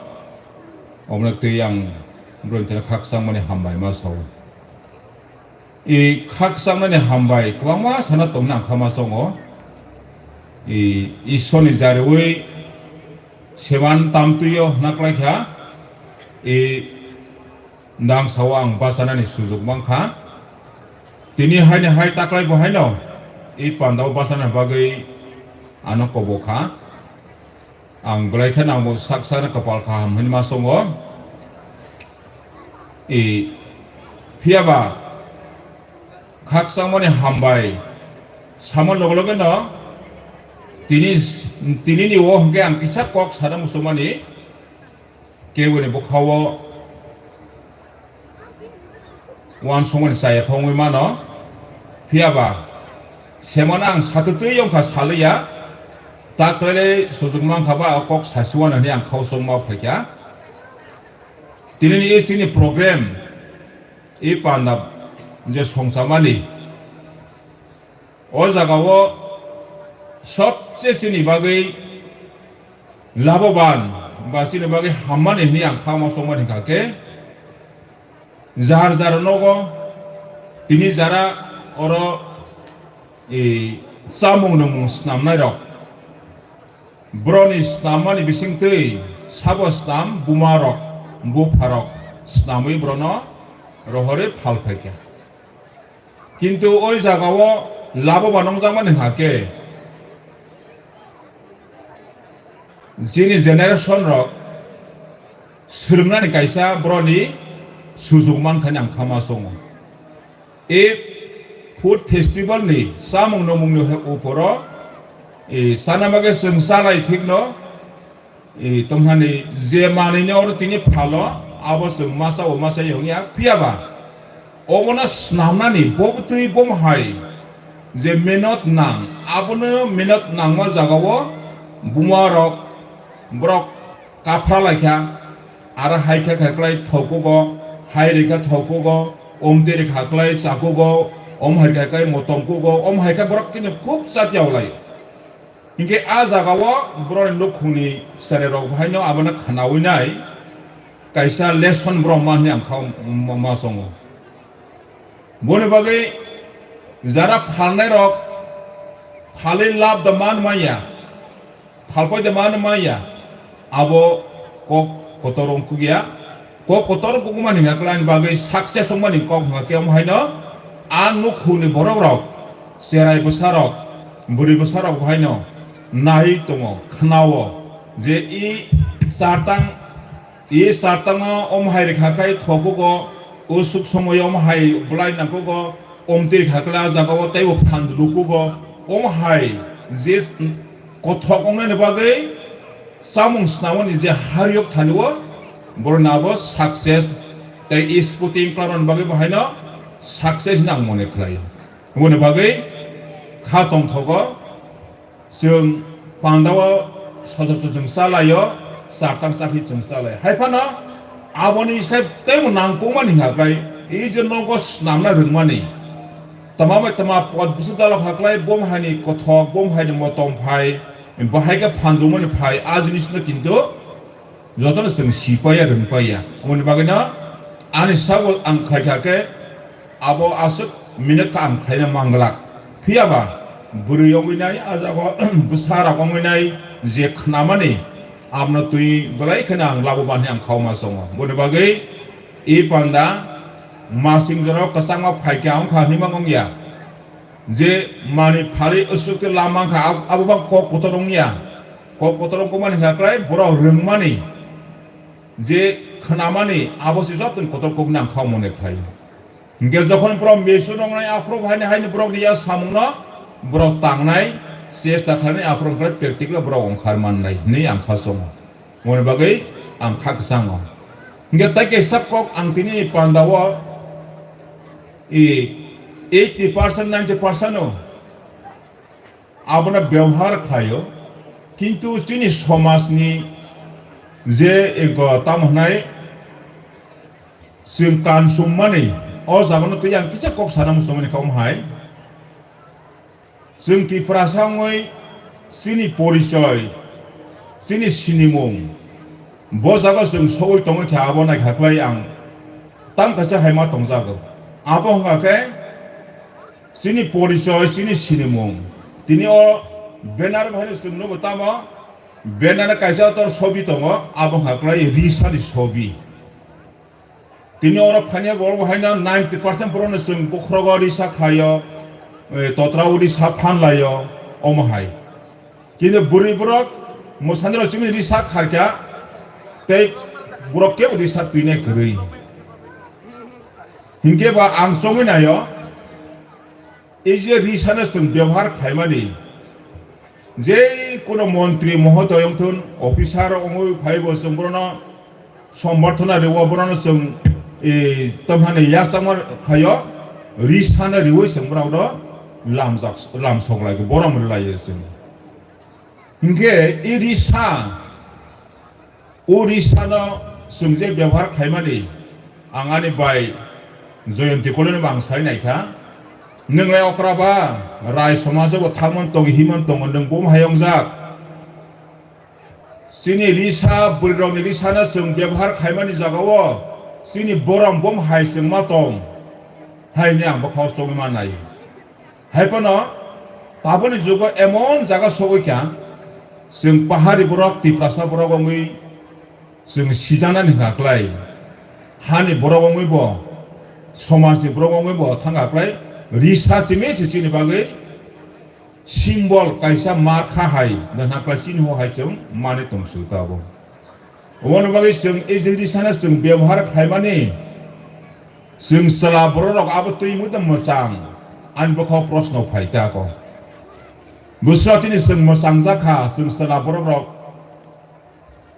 Omono twi ang borokni thani khakchangmani hambai ma sao. I khakchangmani hambai kwbangma sana tongna ang kha ma chongo. I Ishwarni jariwi seman tamtwio hwna kwlai kha. I Nang sao ang bachanani sujuk mankha. Tini haini hai taklai bo haino i pandao bachana bagwi ano kobo kha. Ang belai khe nangbo sak sakno kwpal kaham hwnwi ma chongo. I, phiya ba khakchangmani hambai samo loge loge no tini, tinini o hwnkhe ang kisa kok sana muchungmani. Keboni bwkhao uansukmani chaya phongwi mano. Phiya ba semano ang satwtwi wngkha saliya, ta kwlailai sujuk mankha ba o kok sasiwano hinwi ang khao chongma phaikha. Tinini e chini program e panda je songchamani O jagao sobse chini bagwi laboban ba chini bagwi hammani hwnwi ang kha ma chongmani hwnkha khe, jar jar nogo tini jara oro, e, chamung nwngmung snamnairok, boroni snammani bisingtwi sabo snam bumarok, bupharok snamwi borokno rohorwi phal phaikha. Kintu o jagao laboba nongjakmani hwnkha khe, chini generation rok swrwngnani kaisa boroni sujuk mankha hinwi ang kha ma chongo. E food festival ni chamung nwngmung ni uporo, e, sana bagwi chwng chalai thikno, E, tongthani je manwino oro tini phalo, abo chwng masa o masa yong ya, phiya ba obono snamnani bo bwtwi bo hai je minot nang, abono minot nangma jagao buma rok borok kaphra laikha, aro hai khe khai kwlai thokugo, hai rikha thokugo, omtwi rikha kwlai chakugo, om hai khe kai motom kugo, om hai khe borok tini khub chatya olai. Hinkhe a jagao borokni nukhungni cherairok haino abono khnaui nai kaisa lesson borok ma hwnwi ang kha ma, ma chongo. Boni bagwi jara phalnairok phalwi lab da man manya, phalpai da man manya, abo kok kotor wng kukya. Kok kotor kukmani hwnka kwlai bagwi success wngmani kok hwnka khe omo haino a nukhungni borok rok, cherai bwsa rok, bwrwi bwsa rok bo haino nai tongo, khnao je i chartang, i chartango omo hai rikha khe thokugo, usuk somoio omo hai bwlai nangkugo, omtwi rikha khe a jagao teibo phan lukugo, omo hai je kothok wngnani bagwi Chamung snamoni je hariyok thani o borokni abo success tei sporting club rokni bagwi bo haino success hinwi ang mone khlaio. Aboni bagwi kha tongthogo chwng pandao sochor chwng chalaio, chartang chakhi chwng chalaio. Hai phano aboni step teibo nangkukmani hwnka khlai, ei je nogo snamna rwngmani, tama bai tama pot bwswk dalok haklai, bom haini kothok, bom haini motom phai, Bahai khe phan rwmani phai, a jinisno kintu jotono chwng sipaiya, rwngpaiya. Aboni bagwino Ani sabo ang khlai kha khe, abo aswk minute kha ang khlaina manglak. Phiya ba bwrwi wngwi nai, a jaga bwsa rok wngwi nai, je khnamani, abono twi belai kheno ang labo mani ang khauma songo. Boni bagwi e panda masing jorao kwchangma phai khe ang kha hinwi ma wngya. Je mani phali usuk te lama kha, ab-, abo bang kok kotor wngya. Kok kotor wngmani kha kwlai borok rwngmani, je khnamani, abo se joto kotor kokni ang kha mone khlai. Hingke jokhon borok mesu nongnai, aphuru haini, haini borokni ya samungno borok tangnai, chesta khlainai, aphuru wngkha practical borok wngkhar mannai hinwi ang kha songo. Moni bagwi ang kha kwchango. Hingke tai kaisa kok ang tini pandao, i, eighty percent, ninety percent o abono bebohar khlaio, kintu chini somajni je ego tamo hwnai chwng kansummani, o jagano twi ang kisa kok sana muchungmani kok hai. Chwng Tiprasa wngwi chini porichoi, chini sinimung, bo jaga chwng sogwi tongwi kha, abo naikha khlai ang tang kaisa hai ma tongjago. Abo wngkha khe chini porichoi, chini sinimung. Tini o banner bai chwng nugo tamo, banner kaisa tor sobi tongo, abo wngkha khlai risani sobi. Tini oro phanya borok bo haino ninety percent borokno chwng bokhrogo risa khlaio, eh, totrao risa phanlaio, omo hai. Kintu bwrwi borok mwsani rok chini risa kharkha, tei borok kebo risa twinai kwrwi. Hinkhe ba ang chongwi naio, ei je risano chwng bebohar khlaimani, je kono montri mohodoy wngthun, officer wngwi phaibo chwng borokno somborthona rwo, borokno chwng, eh, tamhani yachakma khlaio, risano riwi chwng borokno lamjak, lamsok lai, borom rwlaio chwng. Hinkhe i risa, o risano chwng je bebohar khlaimani, ang ani bai Jayanti Kolino bo ang sai naikha, "Nwng lai okra ba, rai somajo bo thangmani tongo, himani tongo, nwng bo hai wngjak? Chini risa, bwrwirokni risano chwng bebohar khlaimani jagao chini borom bo hai chwng ma tong," hai hwnwi ang bwkhao chongwi ma nai. Hai phano tabukni jugo emon jaga sogwi kha, chwng pahari borok, Tiprasa borok wngwi chwng sijaknani hwnkha kwlai. Hani borok wngwi bo, somajni borok wngwi bo thangkha kwlai. Risa simi se chini bagwi symbol kaisa markha hai, hwnkha kwlai chini ho hai chwng manwi tong su tabuk. Oboni bagwi chwng e je risano chwng bebohar khlaimani, chwng chwla borok rok abo twi mui da mwchang, ani bwkhao proshno phai ta ko. Bwswra tini chwng mwchang jak kha, chwng chwla borok rok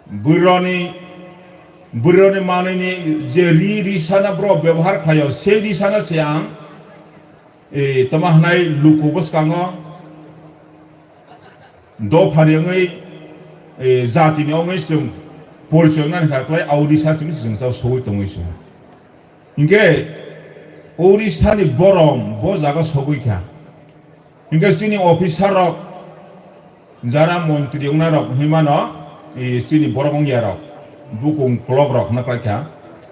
bwrwirokni, bwrwirokni manwini je ri, risano borok bebohar khlaio, se risano se ang, e, tamo hwnai luku bwskango dophani wngwi, e, jatini wngwi chwng porichoi wngnani kha kwlai, a o risa simi chwng sao sogwi tongwi chwng. Hinkhe o risani borom bo jaga sogwi kha. Hinkhe chini officer rok, jara montri wngnai rok hinwi mano, e, chini borok wngya rok, bukung kolok rok hwnna khlai kha.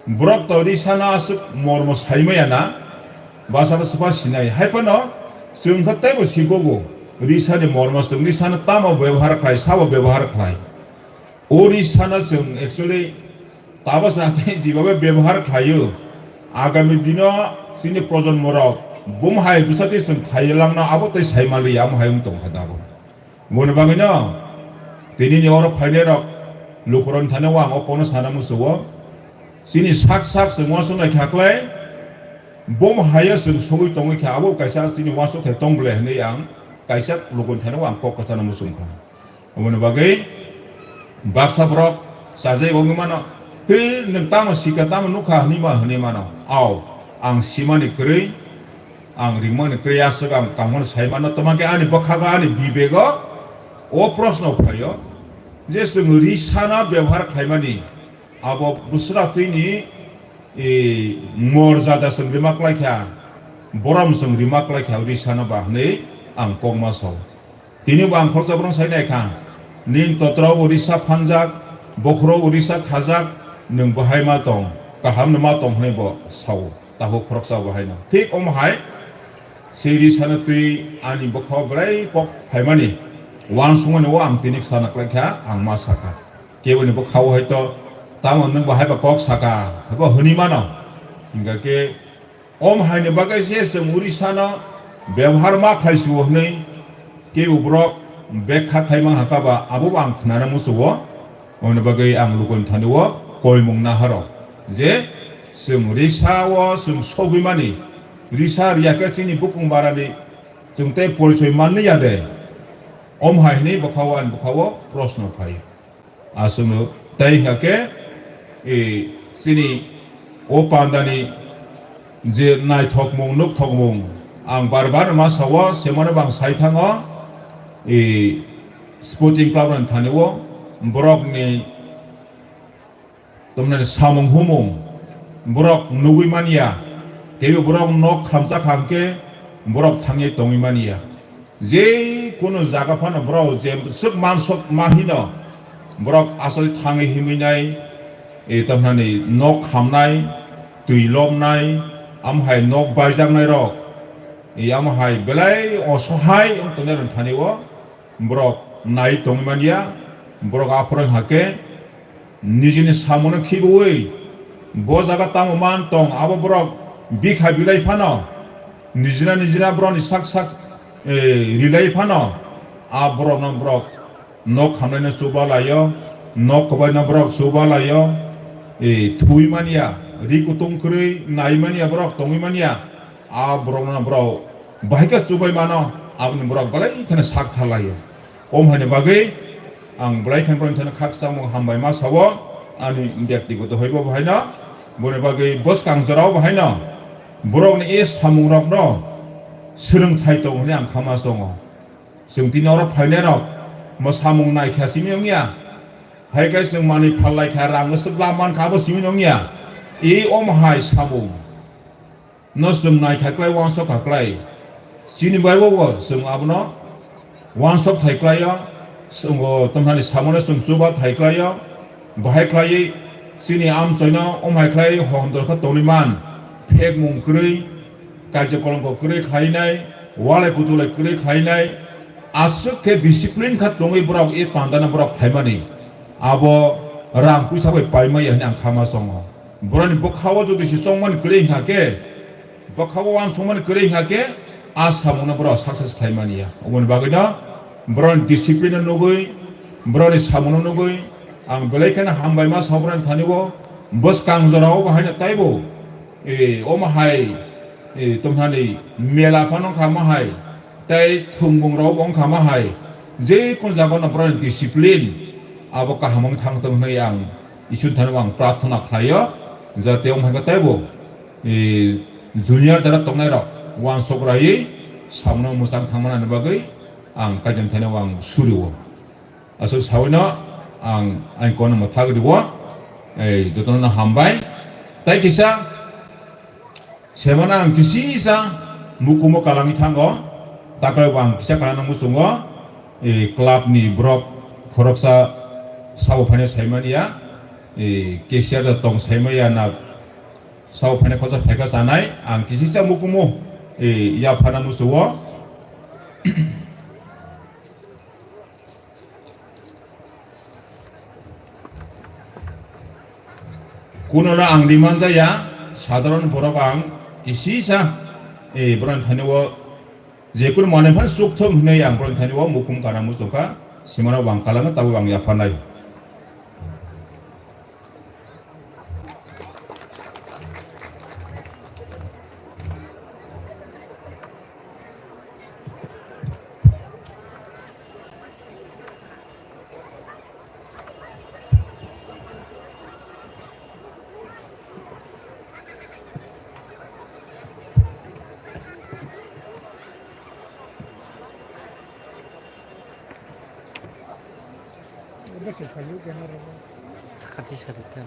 Borok to risano aswk mormo sai maya na, basa bwswkha sinai. Hai phano chwng khe teibo sikogo, risani mormo chwng risano tamo bebohar khlai, sabo bebohar khlai. O risano chwng actually tabasa tei jibabe bebohar khlaio. Agami dino chini projonmo rok bum hai bwsate chwng khlai langno abo tei sai maliya, amo hai wng tong kha dabo. Boni bagwino tinini oro phainai rok lukurokni thani o ang o kokno sana muchungo. Chini sak sak chwng uansuk nai kha kwlai, bum haio chwng sogwi tongwi kha, abo kaisa chini uansuk thai tong ble hinwi ang kaisa lukurokni thani o ang kok kwchana muchung kha. Aboni bagwi baksa borok chajai wngwi mano, "He, nwng tamo sikha, tamo nukha?" hwnwi ma-, hwnwi mano. Ao, ang simani kwrwi, ang ringmani kwrwi aswk ang kaham sai mano. Tamo khe ani bwkhago, ani bibego o proshno phaio je chwng risano bebohar khlaimani, abo bwswra twini, e, morjada chwng rima klai kha, borom chwng rima klai kha risano ba hwnwi ang kokma sao. Tini bo ang khoroksa borok sai nai kha, "Nini totra o risa phanjak, bokhoro o risa khajak, nwng bo hai ma tong." Kaham no ma tong hwnwi bo sao, takhuk khoroksa bo haino. Thik omo hai se risano twi ani bwkhao belai kok phaimani, uansukmani o ang tini sana klai kha, ang ma sakha. Keboni bwkhao hai to, tamo nwng bo hai ba kok saka, hai bo hwnwi mano. Hingkha khe, om haini bagwi se chwng Urisano bebohar ma khlai su hwnwi kebo borok bekha khai mang hakha ba, abo bo ang khnana muchungo. Oni bagwi ang lukuni thani o koimung naharo je chwng Risa o chwng sogwi mani, Risa riya khe chini bukung barani chwng tei porichoi manliya de? Om hai hwnwi bwkhao ani bwkhao proshno phai. Aswkno tei hwnkha khe, e, chini o pandani je naithokmung, nukthokmung, ang bar bar ma sao, semano bo ang sai thango, e, Sporting Club rokni thani o borokni, tamni samung humung borok nugwi manya, teibo borok nok khamjak kha hwnkhe borok thangwi tongwi manya. Je kunu jaga phano borok je swk mansok ma hino, borok aswk thangwi himwi nai, e, tamhnani nok khamnai, twi lobnai, amo hai nok baijaknai rok, e, amo hai belai osohai wng tongnai rok thani o borok nai tongwi manya, borok aphuru hwnkha khe nijini samungo khibiui bo jaga tamo man tong, abo borok bikha bilai phano, nijina nijina borokni sak sak, eh, rilai phano, a borokno borok nok khamnaino chuba laio, nok kwbaino borok chuba laio, eh, thui manya, ri kutung kwrwi nai manya borok tongwi manya, a borokno borok bahai khe chubai mano, aboni borok belai kheno sak tha laio. Om haini bagwi ang belai khe borokni thani khakchangmung hambai ma sao, ani byaktigoto haibo bo haino, boni bagwi bwskang jorao bo haino borokni e samungrokno swrwngthai tongo hwnwi ang kha ma chongo. Chwng tini oro phainairok mo samung naikha simi wngya, hai khe chwng manwi phal laikha, rang swk la mankha abo simi wngya. E om hai samung no chwng naikha klai, uansuk kha klai. Chini bai bo chwng abono uansuk thai klaio, chwng o tamhani samono chwng chuba thai klaio, bahai khlaiwi chini amchoino omhai khlai hohom dor kha tongwi man, phekmung kwrwi, karjo kolomko kwrwi khlainai, walai kutulai kwrwi khlainai, aswk khe discipline kha tongwi borok e pandano borok phaimani, abo rang puisa bai paimaya hwnwi ang kha ma chongo. Borokni bwkhao jodi se chongmani kwrwi hwnkha khe, bwkhao uansukmani kwrwi hwnkha khe, a samungno borok success khlai mani ya. Oboni bagwino borokni discipline no nugwi, borokni samungno nugwi, ang belai kheno hambai ma sao borokni thani o. Bwskang jorao bo haino taibo, e, omo hai, e, tongthani mela phano wngkha ma hai, tei thwngmungrok bo wngkha ma hai, je kunu jagao no borokni discipline abo kaham wng thang tong hwnwi ang Iswrni thani ang prarthana khlaio, jate omo hai khe teibo, e, junior jara tongnairok uansuk raiwi samono mwchang thangmanani bagwi ang Kaitorni thani ang surio. Aswk sawino ang, ang kono mwthak rio, e, jotono hambai. Tai kisa, Semana ang kisisa mukumo kalangwi thango, takhwlai bo ang kisa kalangno muchungo, e, club ni borok khoroksa sabo phaina saimani ya, e, cashier da tong saimaya na sabo phaina khoroksa phaikha chanai, ang kisisa mukumo, e, yaphana muchungo. Kunono ang demand jaya, sadharon borok ang kisisa, e, borokni thani o je kunu manwi phano chukthung hwnwi ang borokni thani o mukum kana muchungkha, simano bo ang kalango, tabuk ang yapharnai. Sakati sarita.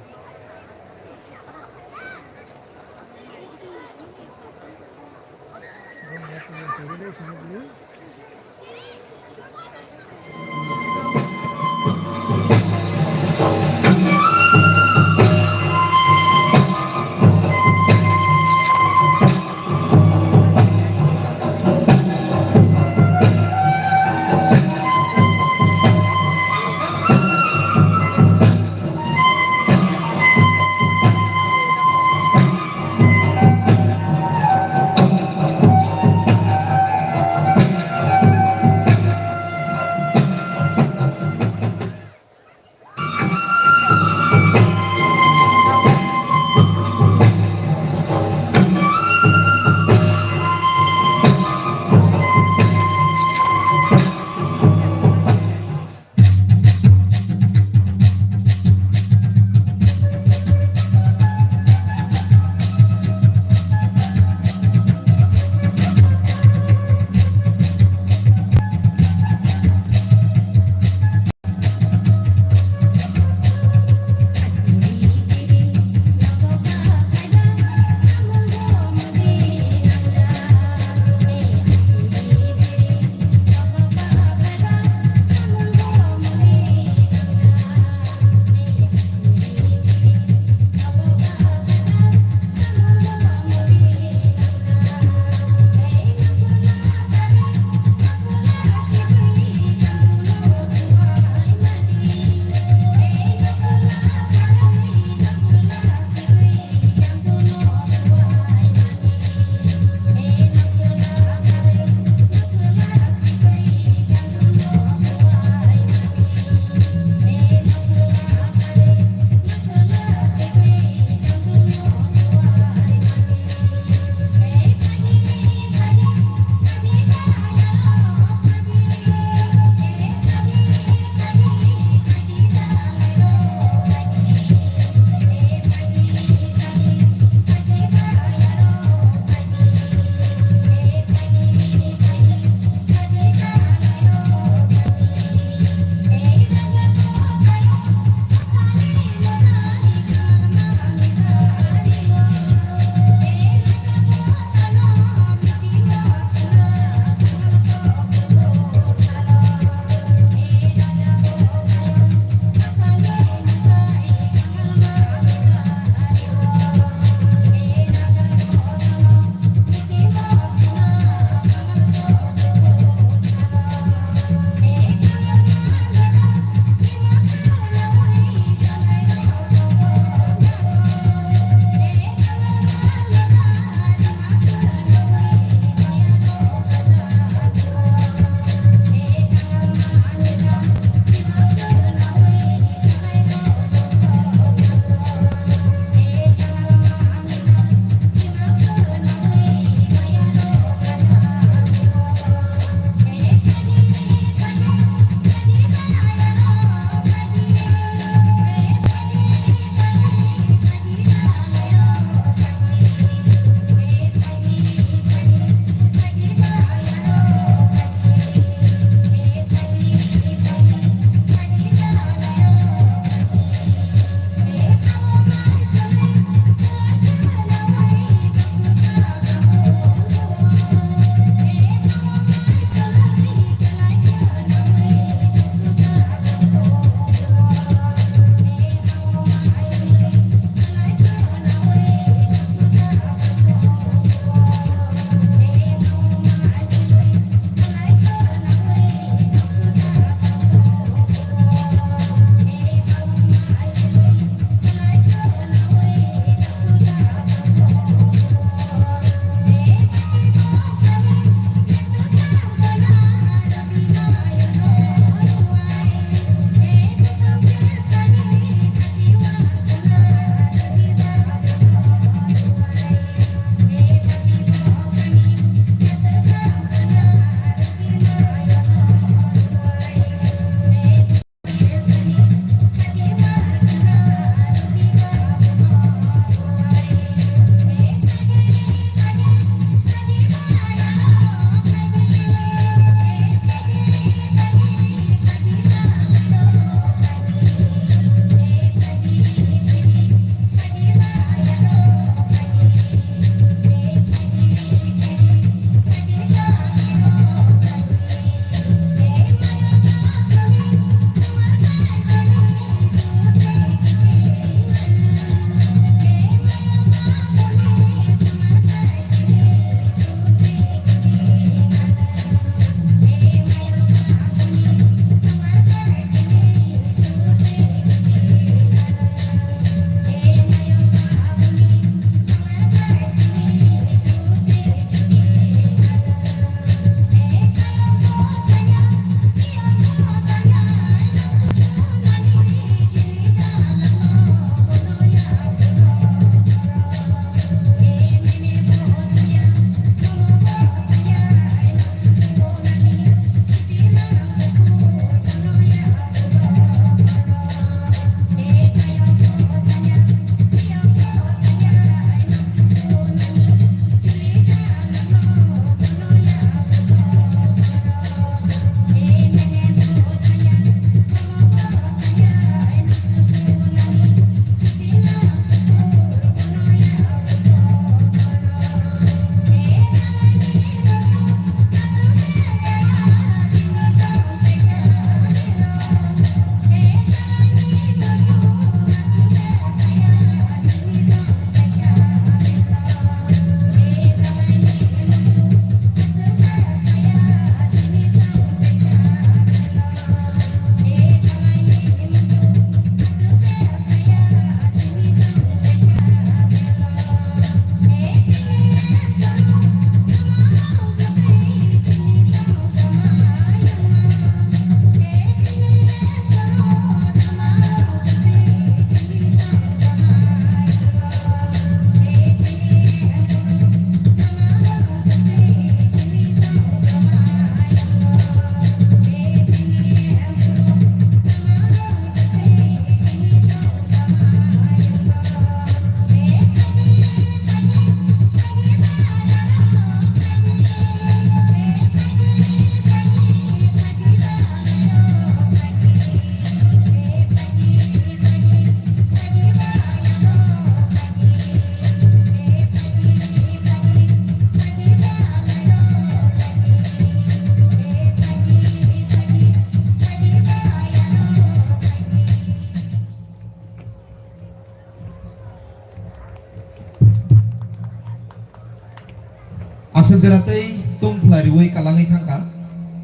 Chwra tei tungphla riwi kalangwi thangkha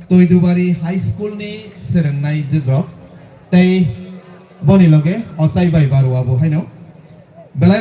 Toidubari High School ni swrwngnai jwkrok tei boni loge Ochai bai Barua bo haino belai